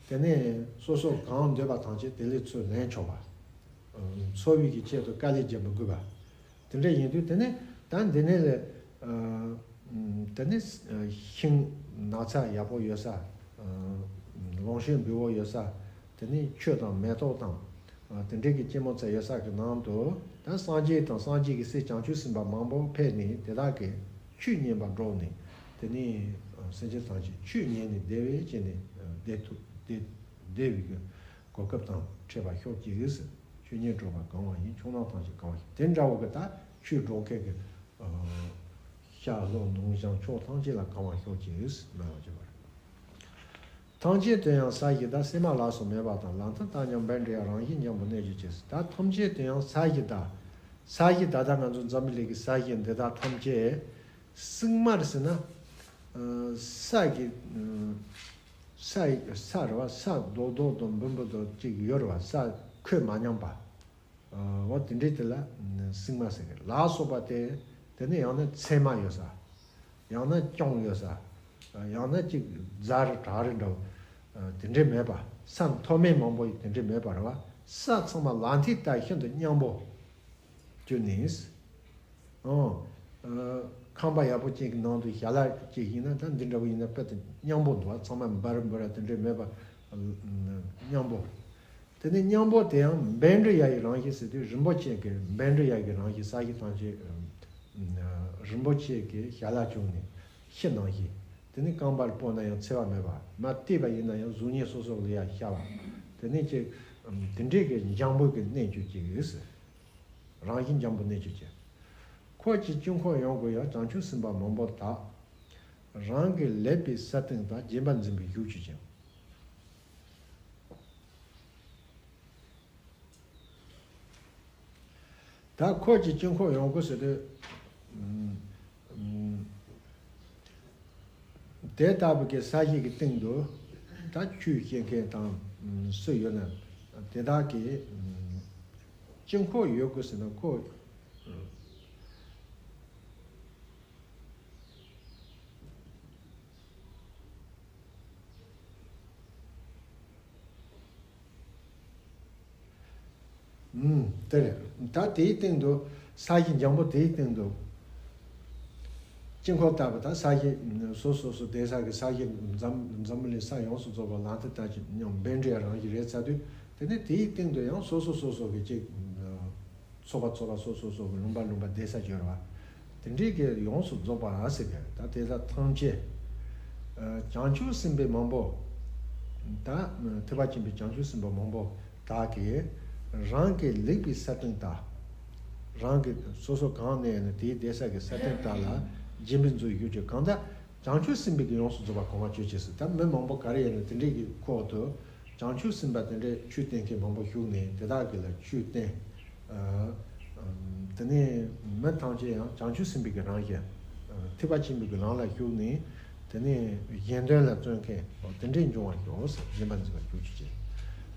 དེ་ནས་སོ་སོ་གང་འདོད་པ་ཐམས་ཅད་དེ་ལས་ཚུར་ལེན་ཆོག་པ། འཚོ་བའི་གི་ཆེད་དུ་དཀའ་ལས་རྒྱག་མི་དགོས་པ། དེ་འདྲ་ཡིན་དུས་དེ་ནས་ད་འདི་ནས་ལས། དེ་ནས་ཤིང་ནགས་ཚལ་ཡག་པོ་ཡོད་ས། ལུང་ཤིང་འབེལ་པོ་ཡོད་ས། དེ་ནས་ཆུ་དང་མེ་ཏོག་དང་། དེ་འདྲའི་གི་སྐྱེད་མོས་ཚལ་ཡོད་ས་གི་ནང་དུ། ད་སངས་རྒྱས་དང་སངས་རྒྱས་ཀྱི་སྲས་བྱང་ཆུབ་སེམས་དཔའ་མང་པོ་ཕེབས་ནས་དེ་དག་གི་ཆོས་ཉན་པར་འགྲོ་ནས། དེ་ནས་སེམས་ཅན་ཐམས་ཅད་ཆོས་ཉན་ནས་བདེ་བའི་ཅན་ནས་བདེ་ཐུབ་བདེ་བདེ་བའི་གི་གོ་སྐབས་དང་འཕྲད་པར་ཤོག་ཅིག་ཟེར། ཆོས་ཉིད་སྒྲོག་པ་གང་བ་ཡིན། ཕྱོགས་རྣམས་ཐམས་ཅད་གང་བ་ཤོག་དེ་འདྲ་བོ་གི་ད་ཆོས་སྒྲོག་མཁན་གི་ཤར་ལྷོ་ནུབ་བྱང་ཕྱོགས་ཐམས་ཅད་ལ་གང་བ་ཤོག་ཅིག་ཟེར་སྨྲ་བརྗོད་པ་རེད། ཐམས་ཅད་དུ་ཡང་ས་གཞི་བདག་སྲན་མ་ལ་སོགས་མེད་པ་དང་། ལ་མཐུན་རྟག་སྙོམས་འབེན་འདྲ་ཡང་། རང་བཞིན་འཇམ་པོར་གནས་གྱུར་ཅིག་ད་ཐམས་ཅད་དུ་ཡང་ས་གཞི་བདག་ས་གཞི་ད་ལྟ་ང་ཚོ་འཛམ་བུ་གླིང་གི་ས་གཞི་འདི་དག་ཐམས་ཅད་སྲན་མ་རེད་ཟེར་ན། ས་གི་ས་ས་རེད་བ། ས་རྡོག་རྡོག་དང་འབུར་འབུར་དང་ཅིག་ཡོད་རེད་བ། ས་ཁོད་མ་མཉམ་པ། འོ་དེ་འདྲའི་དེ་ལ་སྲན་མ་ཟེར་གི། ལ་སོགས་པ་དེ། དེ་ནས་ཡང་ན་ཚེར་མ་ཡོད་ས། ཡང་ན་ཅོང་ཡོད་ས། ཡང་ན་ཅིག་རྫ་རི་བྲག་རི་འདྲ་བོ། དེ་འདྲའི་མེད་པ། ས་མཐོ་དམན་མང་པོ་ཡི་དེ་འདྲའི་མེད་པ་རེད་བ། ས་ཚང་མ་ལག་མཐིལ་ལྟར་ཤིན་ཏུ་མཉམ་པོ་གྱུར་ནས། ཨོ། ཁང་པ་ཡག་པོ་ཅིག་གི་ནང་དུ་ཞལ་ལག་ཅིག་ཡིན་ན། ད་འདི་འདྲ་བོ་ཡིན་ན་དཔེ་དེ་མཉམ་པོ་འདུག་བ། ཚང་མ་འབར་འབུར་དེ་འདྲའི་མེད་པ། མཉམ་པོ། དེ་ནས་མཉམ་པོ་དེ་ཡང་འབེན་འདྲ་ཡ་ཡི་རང་བཞིན་ཟེར་དུས། རིན་པོ་ཆེ་གི་འབེན་འདྲ་ཡ་གི་རང་བཞིན། ས་གཞི་ཐམས་ཅད་རིན་པོ་ཆེ་གི་ཞལ་ལག་བྱུང་ནས་ཕྱི་ནང་བཞིན། དེ་ནས་རྐང་པར་སྤོས་ན་ཡང་འཚེར་བ་མེད་པ། མར་བལྟས་པ་ཡིན་ན་ཡང་གཟུགས་བརྙན་སོ་སོ་ལ་ཡ་ཤར་བ། དེ་ནས་ཅིག་དེ་འདྲའི་གི་འཇམ་པོ་གི་གནས་རྒྱུ་ཅིག་ཡོད་ཟེར། རང་བཞིན་འཇམ་པོ་གནས་རྒྱུ་ཅིག་ཁོ་གཅིག་དཀྱིལ་འཁོར་ཡོངས་སུ་ཡང་བྱང་ཆུབ་སེམས་དཔའ་མང་པོ་དག་རང་གི་ལེགས་པའི་ས་སྟེང་དག་སྦྱིན་པ་འཛིན་པའི་ཡུལ་གྱུར་ཅིང་། ད་ཁོ་གཅིག་དཀྱིལ་འཁོར་ཡོངས་སུ་ཟེར་དུས། དེ་ལྟ་བུ་གི་ས་གཞི་གི་སྟེང་དུ་ད་ཆོས་བཤད་མཁན་དང་སུ་ཡོད་ན་དེ་དག་གི་དཀྱིལ་འཁོར་ཡོད་དགོས་ཟེར་ན་ཁོ། ཨུམ། དེ་རེད། ད་དེའི་སྟེང་དུ་ས་གཞི་འཇམ་པོ་དེའི་སྟེང་དུ་དཀྱིལ་འཁོར་ལྟ་བུ་དང་ས་གཞི་སོ་སོ་སོ་བསྡད་ས་གི་ས་གཞི་འཛམ་འཛམ་བུ་གླིང་ས་ཡོངས་སུ་རྫོགས་པ་ལག་མཐིལ་ལྟ་ཅི་སྙོམས་འབེབས་འདྲའི་རང་བཞིན་རེད་ཚར་དུས། དེ་ནས་དེའི་སྟེང་དུ་ཡང་སོ་སོ་སོ་སོ་གི་ཅིག་ཚོགས་པ་ཚོགས་པ་སོ་སོ་སོ་གི་ལུང་པ་ལུང་པ་བསྡད་ས་སྦྱོར་བ། དེ་འདྲའི་གི་ཡོངས་སུ་རྫོགས་པ་ཟེར་གི་ད་དེ་དག་ཐམས་ཅད། བྱང་ཆུབ་སེམས་དཔའ་མང་པོ། ད་ཐེག་པ་ཆེན་པོའི་བྱང་ཆུབ་སེམས་དཔའ་མང་པོ་དག་གིས་རང་གི་ལེགས་པའི་ས་སྟེང་དག་རང་གི་སོ་སོ་གང་ནས་ཡིན་ན་དེའི་བསྡད་ས་གི་ས་སྟེང་དག་ལ་སྦྱིན་པའི་མཛོད་ཡུལ་གྱི་གང་ལྟར། བྱང་ཆུབ་སེམས་དཔའི་གི་ཡོངས་སུ་རྫོགས་པ་གོ་འཕང་སྤྱོད་ཅེས་སུ་ད་མི་མང་པོ་ག་རེ་ཡིན་ན་དེ་འདྲའི་གི་ཁོག་ཏུ་བྱང་ཆུབ་སེམས་དཔའ་དེ་འདྲའི་ཆོས་བསྟན་མཁན་མང་པོ་བཞུགས་ནས་དེ་དག་གི་ལ་ཆོས་བསྟན། དེ་ནས་མི་ཐམས་ཅད་ཡང་བྱང་ཆུབ་སེམས་དཔའི་གི་རང་བཞིན་ཐེག་པ་ཆེན་པོའི་གི་ལམ་ལ་ཞུགས་ནས་དེ་ནས་གཞན་དོན་ལ་བརྩོན་མཁན་དེ་འདྲའི་འབྱུང་བར་ཤོག་ཟེར་སྦྱིན་པ་འཛིན་པ་ཞུགས་ཀྱི་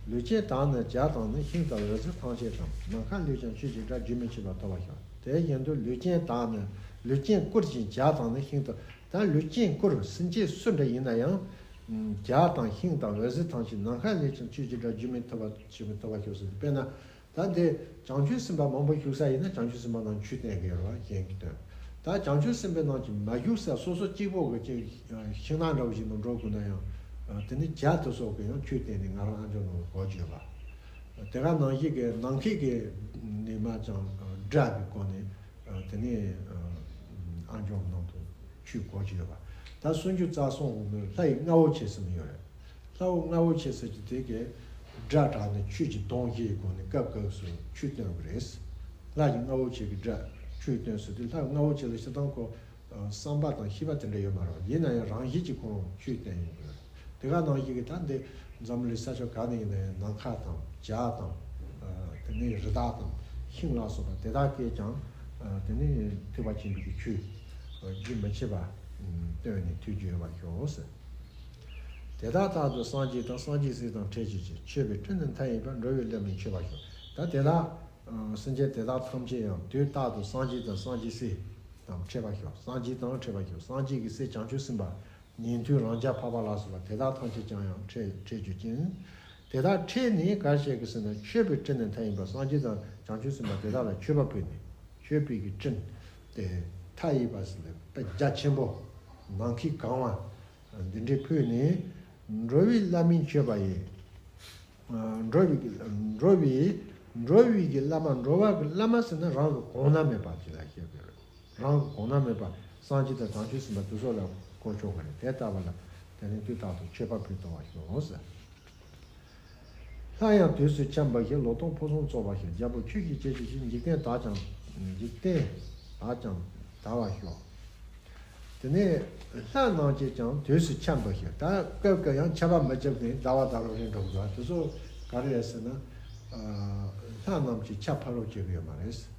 ལུས་ཅན་དག་ནི་བྱ་དང་ནི་ཤིང་དང་འོད་ཟེར་ཐམས་ཅད་དང་། ནམ་མཁའ་ལས་ཀྱང་ཆོས་ཀྱི་སྒྲ་རྒྱུན་མི་འཆད་པར་ཐོབ་པར་ཤོག་དེ་བཞིན་དུ་ལུས་ཅན་དག་ནི་ལུས་ཅན་བཀུར་ཅིང་བྱ་དང་ནི་ཤིང་དང་། ད་ལུས་ཅན་བཀུར་སེམས་ཅན་སུ་འདྲ་ཡིན་ན་ཡང་། བྱ་དང་ཤིང་དང་འོད་ཟེར་ཐམས་ཅད་ནམ་མཁའ་ལས་ཀྱང་ཆོས་ཀྱི་སྒྲ་རྒྱུན་མི་ཐོབ་པ་ཆོས་མི་ཐོབ་པ་ཤོག་ཟེར་དཔེར་ན། ད་འདི་བྱང་ཆུབ་སེམས་དཔའ་མང་པོ་བཞུགས་ས་ཡིན་ན་བྱང་ཆུབ་སེམས་དཔའ་རྣམས་ཆོས་བསྟན་གྱི་རེད་བ་གཞན་གྱི་དོན། ད་བྱང་ཆུབ་སེམས་དཔའ་རྣམས་ཀྱིས་མ་བཞུགས་ས་སོ་སོ་གཅིག་པོ་གི་ཅིག་ཤིང་ནགས་འདྲ་བོ་ཞིག་ནང་འགྲོ་དགོས་ན་ཡང་། དེ་ནི་བྱ་དེ་སོགས་ཀྱིས་ཡང་ཆོས་བསྟན་ནས་ང་རང་ཨ་མཆོག་ནང་གོ་བརྗོད་པ། དེ་ག་ནང་བཞིན་གྱི་ནམ་མཁའི་གི་ནི་མ་ཅང་སྒྲ་གི་སྒོ་ནས་དེ་ནི་ཨ་མཆོག་ནང་དུ་ཆོས་གོ་བརྗོད་པ། ད་སུམ་ཅུ་རྩ་གསུམ་ལྷ་ཡི་རྔ་བོ་ཆེ་ཟེར་ནི་ཡོད་རེད། ལྷ་བོ་རྔ་བོ་ཆེ་ཟེར་གྱི་དེ་གའི་སྒྲ་གྲགས་ནས་ཆོས་ཀྱི་གདངས་བཞིའི་སྒོ་ནས་སྐབས་སྐབས་སུ་ཆོས་སྟོན་གྱི་རེད། ལྷ་ཡི་རྔ་བོ་ཆེ་གི་སྒྲ་ཆོས་སྟོན་ཟེར་དུས་ལྷ་རྔ་བོ་ཆེ་ལ་སྤྱིར་བཏང་ཁོ་བསམ་པ་དང་ཤེས་པ་དེ་འདྲ་ཡོད་མ་རེད། ཡིན་ན་ཡང་རང་བཞིན་གྱིས་ཁོ་རང་ཆོས་བསྟན་ཡོང་གི་རེད། དེ་ག་ནང་བཞིན་གྱི་ད་འདི་འཛམ་གླིང་ས་ཕྱོགས་ག་ནས་ཡིན་ན་ཡང་ནམ་མཁའ་དང་བྱ་དང་། དེ་ནས་རི་དྭགས་དང་ཤིང་ལ་སོགས་པ་དེ་དག་གིས་ཀྱང་དེ་ནས་ཐེག་པ་ཆེན་པོའི་ཆོས་རྒྱུན་མི་འཆད་པ་སྟོན་ནས་ཐུགས་རྒྱུད་ཡོད་པར་ཤོག་ཟེར། དེ་དག་རྟག་ཏུ་སངས་རྒྱས་དང་། སངས་རྒྱས་སྲས་དང་འཕྲད་བྱེད་ཅིང་། མཆོད་པའི་སྤྲིན་ནི་མཐའ་ཡས་པ། འགྲོ་བའི་བླ་མས་མཆོད་པར་ཤོག་ད་དེ་དག་སེམས་ཅན་དེ་དག་ཐམས་ཅད་ཡང་དུས་རྟག་ཏུ་སངས་རྒྱས་དང་སངས་རྒྱས་སྲས་དང་འཕྲད་པར་ཤོག་སངས་རྒྱས་དང་འཕྲད་པར་ཤོག་སངས་རྒྱས་ཀྱི་སྲས་བྱང་ཆུབ་སེམས་དཔའ་ཉན་ཐོས་རང་རྒྱལ་འཕགས་པ་ལ་སོགས་པ་དེ་དག་ཐམས་ཅད་ཀྱང་ཡང་འཕྲད་འཕྲད་གྱུར་ཅིང་། དེ་དག་འཕྲད་ནས་ག་རེ་བྱེད་དགོས་ཟེར་ན། མཆོད་པའི་སྤྲིན་ནི་མཐའ་ཡས་པ། སངས་རྒྱས་དང་བྱང་ཆུབ་སེམས་དཔའ་དེ་དག་ལ་མཆོད་པ་ཕུལ་ནས་མཆོད་པའི་གི་སྤྲིན་དེ་མཐའ་ཡས་པ་ཟེར་ནས་དཔེ་རྒྱ་ཆེན་པོ་ནམ་མཁས་གང་བ། འདི་འདྲའི་ཕུལ་ནས། འགྲོ་བའི་བླ་མས་མཆོད་པ་ཡིས། འགྲོ་བའི་གི་འགྲོ་བའི་འགྲོ་བའི་གི་བླ་མ། འགྲོ་བ་གི་བླ་མ་ཟེར་ན་རང་གི་གོང་ན་མེད་པ་ཅིག་ལ་བཤད་པའི་རེད། རང་གི་གོང་ན་མེད་པ་སངས་རྒྱས་དང་བྱང་ཆུབ་སེམས་དཔའ་དེ་ཚོ་ལ་གོ་ཆོག་གི་རེད། དེ་ལྟ་བ་ལ་དེ་ནི་དུས་རྟག་ཏུ་མཆོད་པ་ཕུལ་ཏོ་བ་ཤོག་ཟེར། སླར་ཡང་དུས་སུ་འཁྱམས་པ་བཞིན། ལོ་ཏོག་ཕོ་ཚང་བཙོག་པ་བཞིན། རྒྱལ་པོ་ཁྱོད་ཀྱིས་བྱས་ཤིག་ཅིང་། འཇིག་རྟེན་དག་ཀྱང་འཇིག་རྟེན་དག་ཀྱང་དག་པར་ཤོག་དེ་ནས་ལྷ་རྣམས་ཀྱིས་ཀྱང་དུས་སུ་འཁྱམས་པ་བཞིན། ད་སྐབས་ཀྱི་ཡང་ཆར་པ་མི་བྱུགས་ནས་ཟླ་བ་ཟླ་རུ་རིང་འགྲོ་དགོས། དེ་ཚོ་ག་རེ་རེད་ཟེར་ན། ལྷ་རྣམས་ཀྱིས་ཆར་ཕབ་རོགས་བྱེད་ཀྱི་ཡོད་མ་རེད།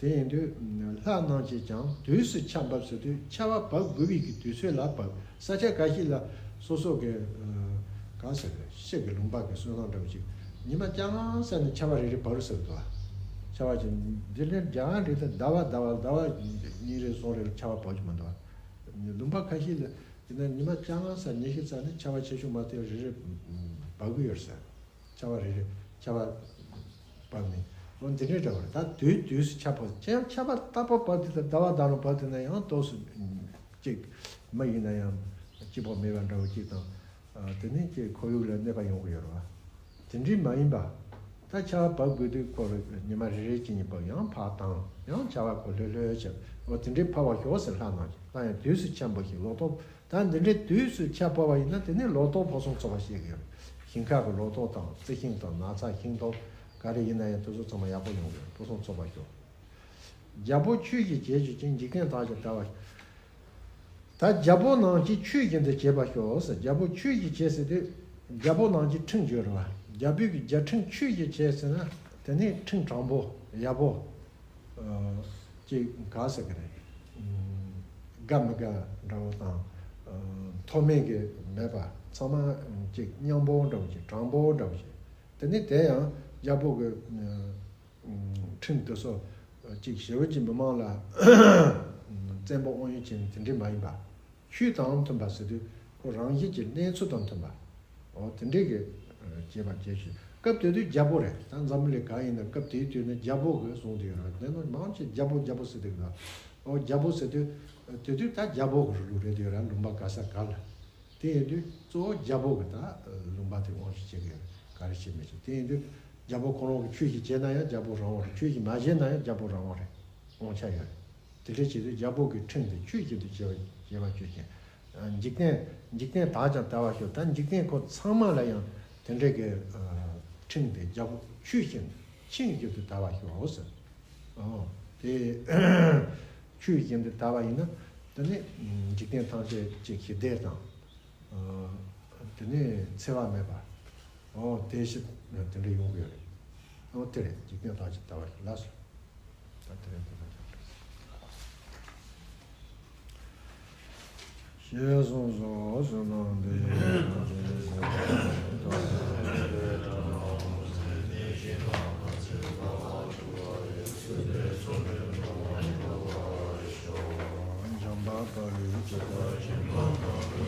དེ་ཡིན་དུས་ལྷ་རྣམས་ཀྱིས་ཀྱང་དུས་སུ་ཆར་འབབ་ཟེར་དུས་ཆར་པ་འབབ་དགོས་པའི་གི་དུས་ཚོད་ལ་འབབ། ས་ཆ་འགའ་ཞིག་ལ་སོ་སོ་གི་གང་ཟེར་གི་ཕྱི་གི་ལུང་པ་གི་སོ་ནམ་འདྲ་བོ་ཅིག་ཉི་མ་རྐྱང་ས་ནས་ཆར་པ་རེ་རེ་འབབ་རུ་ཟེར་གི་འདུག་ཆར་པ་ཅིག་འདི་ལན་རྒྱང་རེ་དང་ཟླ་བ་ཟླ་བ་ཟླ་བ་གཉིས་རེ་གསུམ་རེ་ཆར་པ་འབབ་ཀྱི་མི་འདུག་ལུང་པ་ཁ་ཤས་ལ་ཡིན་ན་ཉི་མ་རྐྱང་ས་ཉི་ཤུ་རྩ་ནས་ཆར་པ་ཆེ་ཆུང་མ་གཏོགས་རེ་རེ་འབབ་གི་ཡོད་ཟེར། ཆར་པ་རེ་རེ་ཆར་པ་བབས་ནས་ལོ་འདི་འདྲའི་འདྲ་བ་རེད། ད་དུས་དུས་སུ་ཆར་པ་ཅི་ཡང་ཆར་པ་རྟག་པར་བབས་དུས་དང་ཟླ་བ་ཟླ་རུང་བབས་དུས་ན་ཡང་ཏོག་སུ་གཅིག་མི་ཡིན་ན་ཡང་སྐྱིད་པོ་མེད་པ་འདྲ་བོ་གཅིག་དང་། དེ་ནས་ཀྱི་ཁོར་ཡུག་ལ་གནོད་པ་ཡོང་གི་ཡོད་རེད་བ། དེ་འདྲའི་མ་ཡིན་པ། ད་ཆར་པ་བབས་དགོས་དུས་ཁོ་རེ་ཉི་མ་རེ་རེ་གཅིག་གཉིས་བབས་ཡང་ཕར་བཏང་ཡང་ཆར་པ་ཁོ་ལྷོད་ལྷོད་བྱས་འོ་དེ་འདྲའི་ཕབ་པ་ཤོག་ཟེར་ལྷ་རྣམས་ཀྱིས་ད་ཡང་དུས་སུ་འཁྱམས་པ་ཞིག་ལོ་ཏོག་ད་འདི་འདྲའི་དུས་སུ་ཆར་པ་བབས་པ་ཡིན་ན་དེ་ནི་ལོ་ཏོག་ཕོ་ཚང་བཙོག་པ་བཤད་ཀྱི་ཡོད། ཞིང་ཁ་གི་ལོ་ཏོག་དང་རྩི་ཤིང་དང་ན་ཚ་ཤིང་ཏོག་ག་རེ་ཡིན་ན་ཡང་དེ་ཚོ་ཚང་མ་ཡག་པོ་ཡོང་གི་ཕུན་སུམ་ཚོགས་པ་ཤོག་རྒྱལ་པོ་ཆོས་ཀྱི་རྒྱལ་ཞུ་ཅིང་འཇིག་རྟེན་དག་ཀྱང་དར་བ། ད་རྒྱལ་པོ་རྣམས་ཀྱི་ཆོས་བཞིན་དུ་བྱེད་པར་ཤོག་ཟེར། རྒྱལ་པོ་ཆོས་ཀྱི་བྱེད་ཟེར་དུས་རྒྱལ་པོ་རྣམས་ཀྱི་ཁྲིམས་བརྗོད་རེད་བ། རྒྱལ་པོའི་གི་རྒྱལ་ཁྲིམས་ཆོས་ཀྱི་བྱེད་ཟེར་ན་དེ་ནི་ཁྲིམས་དྲང་པོ་ཡག་པོ། ཅིག་ག་ཟེར་གི་རེད། དགའ་མི་དགའ་འདྲ་བོ་དང་། མཐོ་དམན་གི་མེད་པ་ཚང་མ་ཅིག་མཉམ་པོ་འདྲ་བོ་ཅིག་དྲང་པོ་འདྲ་བོ་ཅིག་དེ་ནི་དེ་ཡང་རྒྱལ་པོ་གི་ཁྲིམས་དེ་ཚོ་ཅིག་ཞེ་པོ་ཅིག་མི་མང་ལ་བཙན་པོ་དབང་ཡོད་ཅན་དེ་འདྲས་མ་ཡིན་པ། ཆོས་དང་མཐུན་པ་ཟེར་དུས་ཁོ་རང་བཞིན་གྱི་གནས་ཚུལ་དང་མཐུན་པ། འོ་དེ་འདྲས་ཀྱི་བྱེད་པ་བྱེད་ཤིང་སྐབས་དེ་དུས་རྒྱལ་པོ་རེད། ད་འཛམ་བུ་གླིང་ག་ཡིན་ན་སྐབས་དེའི་དུས་ནི་རྒྱལ་པོ་གི་བཟུང་དུ་ཡོད་རེད། དེ་ནི་མང་ཆེ་རྒྱལ་པོ་རྒྱལ་པོ་ཟེར་དུས་ན། འོ་རྒྱལ་པོ་ཟེར་དུས་དེ་དུས་ད་རྒྱལ་པོ་གི་རིང་ལུགས་རེད་དུས་ར་ལུང་པ་ག་ས་ག་ལ། དེ་ཡིན་དུས་གཙོ་བོ་རྒྱལ་པོ་གི་ད་ལུང་པ་དེ་དབང་ཞིག་བྱེད་ཀྱི་ཡོད་རེད། ག་རེ་བྱེད་མི་བྱེད་དེ་ཡིན་དུས་རྒྱལ་པོ་ཁོ་རང་གི་ཆོས་ཤིག་བྱས་ན་ཡང་རྒྱལ་པོ་རང་དབང་རེད། ཆོས་ཤིག་མ་བྱས་ན་ཡང་རྒྱལ་པོ་རང་དབང་རེད། དབང་ཆ་ཡོད་རེད། དེ་འདྲ་བྱེད་དུས་རྒྱལ་པོ་གི་ཁྲིམས་དེ་ཆོས་བཞིན་དུ་བྱེད་པ་བྱེད་པ་ཆོས་ཅན། འཇིག་རྟེན་འཇིག་རྟེན་དག་ཀྱང་དར་བར་ཤོག་ད་འཇིག་རྟེན་ཁོ་ཚང་མ་ལ་ཡང་དེ་འདྲའི་གི་ཁྲིམས་དེ་རྒྱལ་པོ་ཆོས་བཞིན་ཆོས་བཞིན་དུ་དར་བར་ཤོག་ཟེར། ཨོ། དེ་ཆོས་བཞིན་དུ་དར་བ་ཡིན་ན་དེ་ནི་འཇིག་རྟེན་ཐམས་ཅད་ཀྱི་ཞི་བདེ་དང་། དེ་ནས་འཚེ་བ་མེད་པ། འོ་དེ་ཞིག་དེ་འདྲ་ཡོང་གི་ཡོད་རེད། འོ་དེ་རེད། འཇིག་རྟེན་ཐམས་ཅད་དར་བ་ཞིག་ལ་སོ། ད་དེ་རེད་དེ་རེད། ཞེས་གསུངས་སོ། བསོད་ནམས་འདི་ཡིས་ཐམས་ཅད་གཟིགས་པ་ཉིད་ཀྱང་། འཇམ་དཔལ་དཔའ་བོས་ཇི་ལྟར་མཁྱེན་པ་དང་།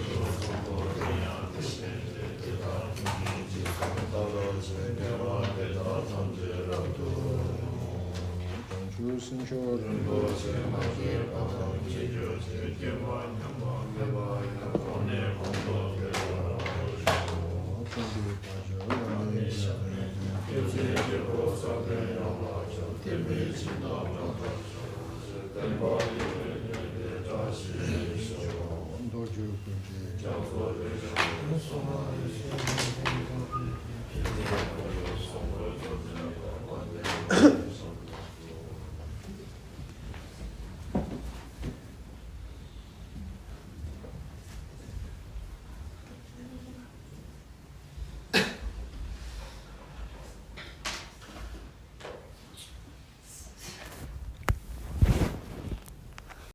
བྱང་ཆུབ་སེམས་མཆོག་རིན་པོ་ཆེ་མ་སྐྱེས་པ་དང་། སྐྱེས་གྱུར་ཚེ་མ་ཉམས་པ་མེད་པ་ཡང་གོང་ནས་གོང་དུ་འཕེལ་བར་ཤོག །མཐོང་གྲོལ་དཔལ་འབྱོར་བླ་མེད་ཤ་ནས་ཀྱང་། སྐྱེ་ཚེ་སྐྱེ་བོ་ས་བོན་ཡང་བ་ཅན། བསྟན་པའི་སྦྱིན་བདག་རྣམ་པར་ཤོག །བསྟན་པ་ཡུན་རིང་གནས་པའི་བཀྲ་ཤིས་ཤོག །མདོ་རྒྱུད་ཀུན་གྱི་རྒྱ་མཚོ་རེ་རེ་ནས་གསུངས་པ་ཡི་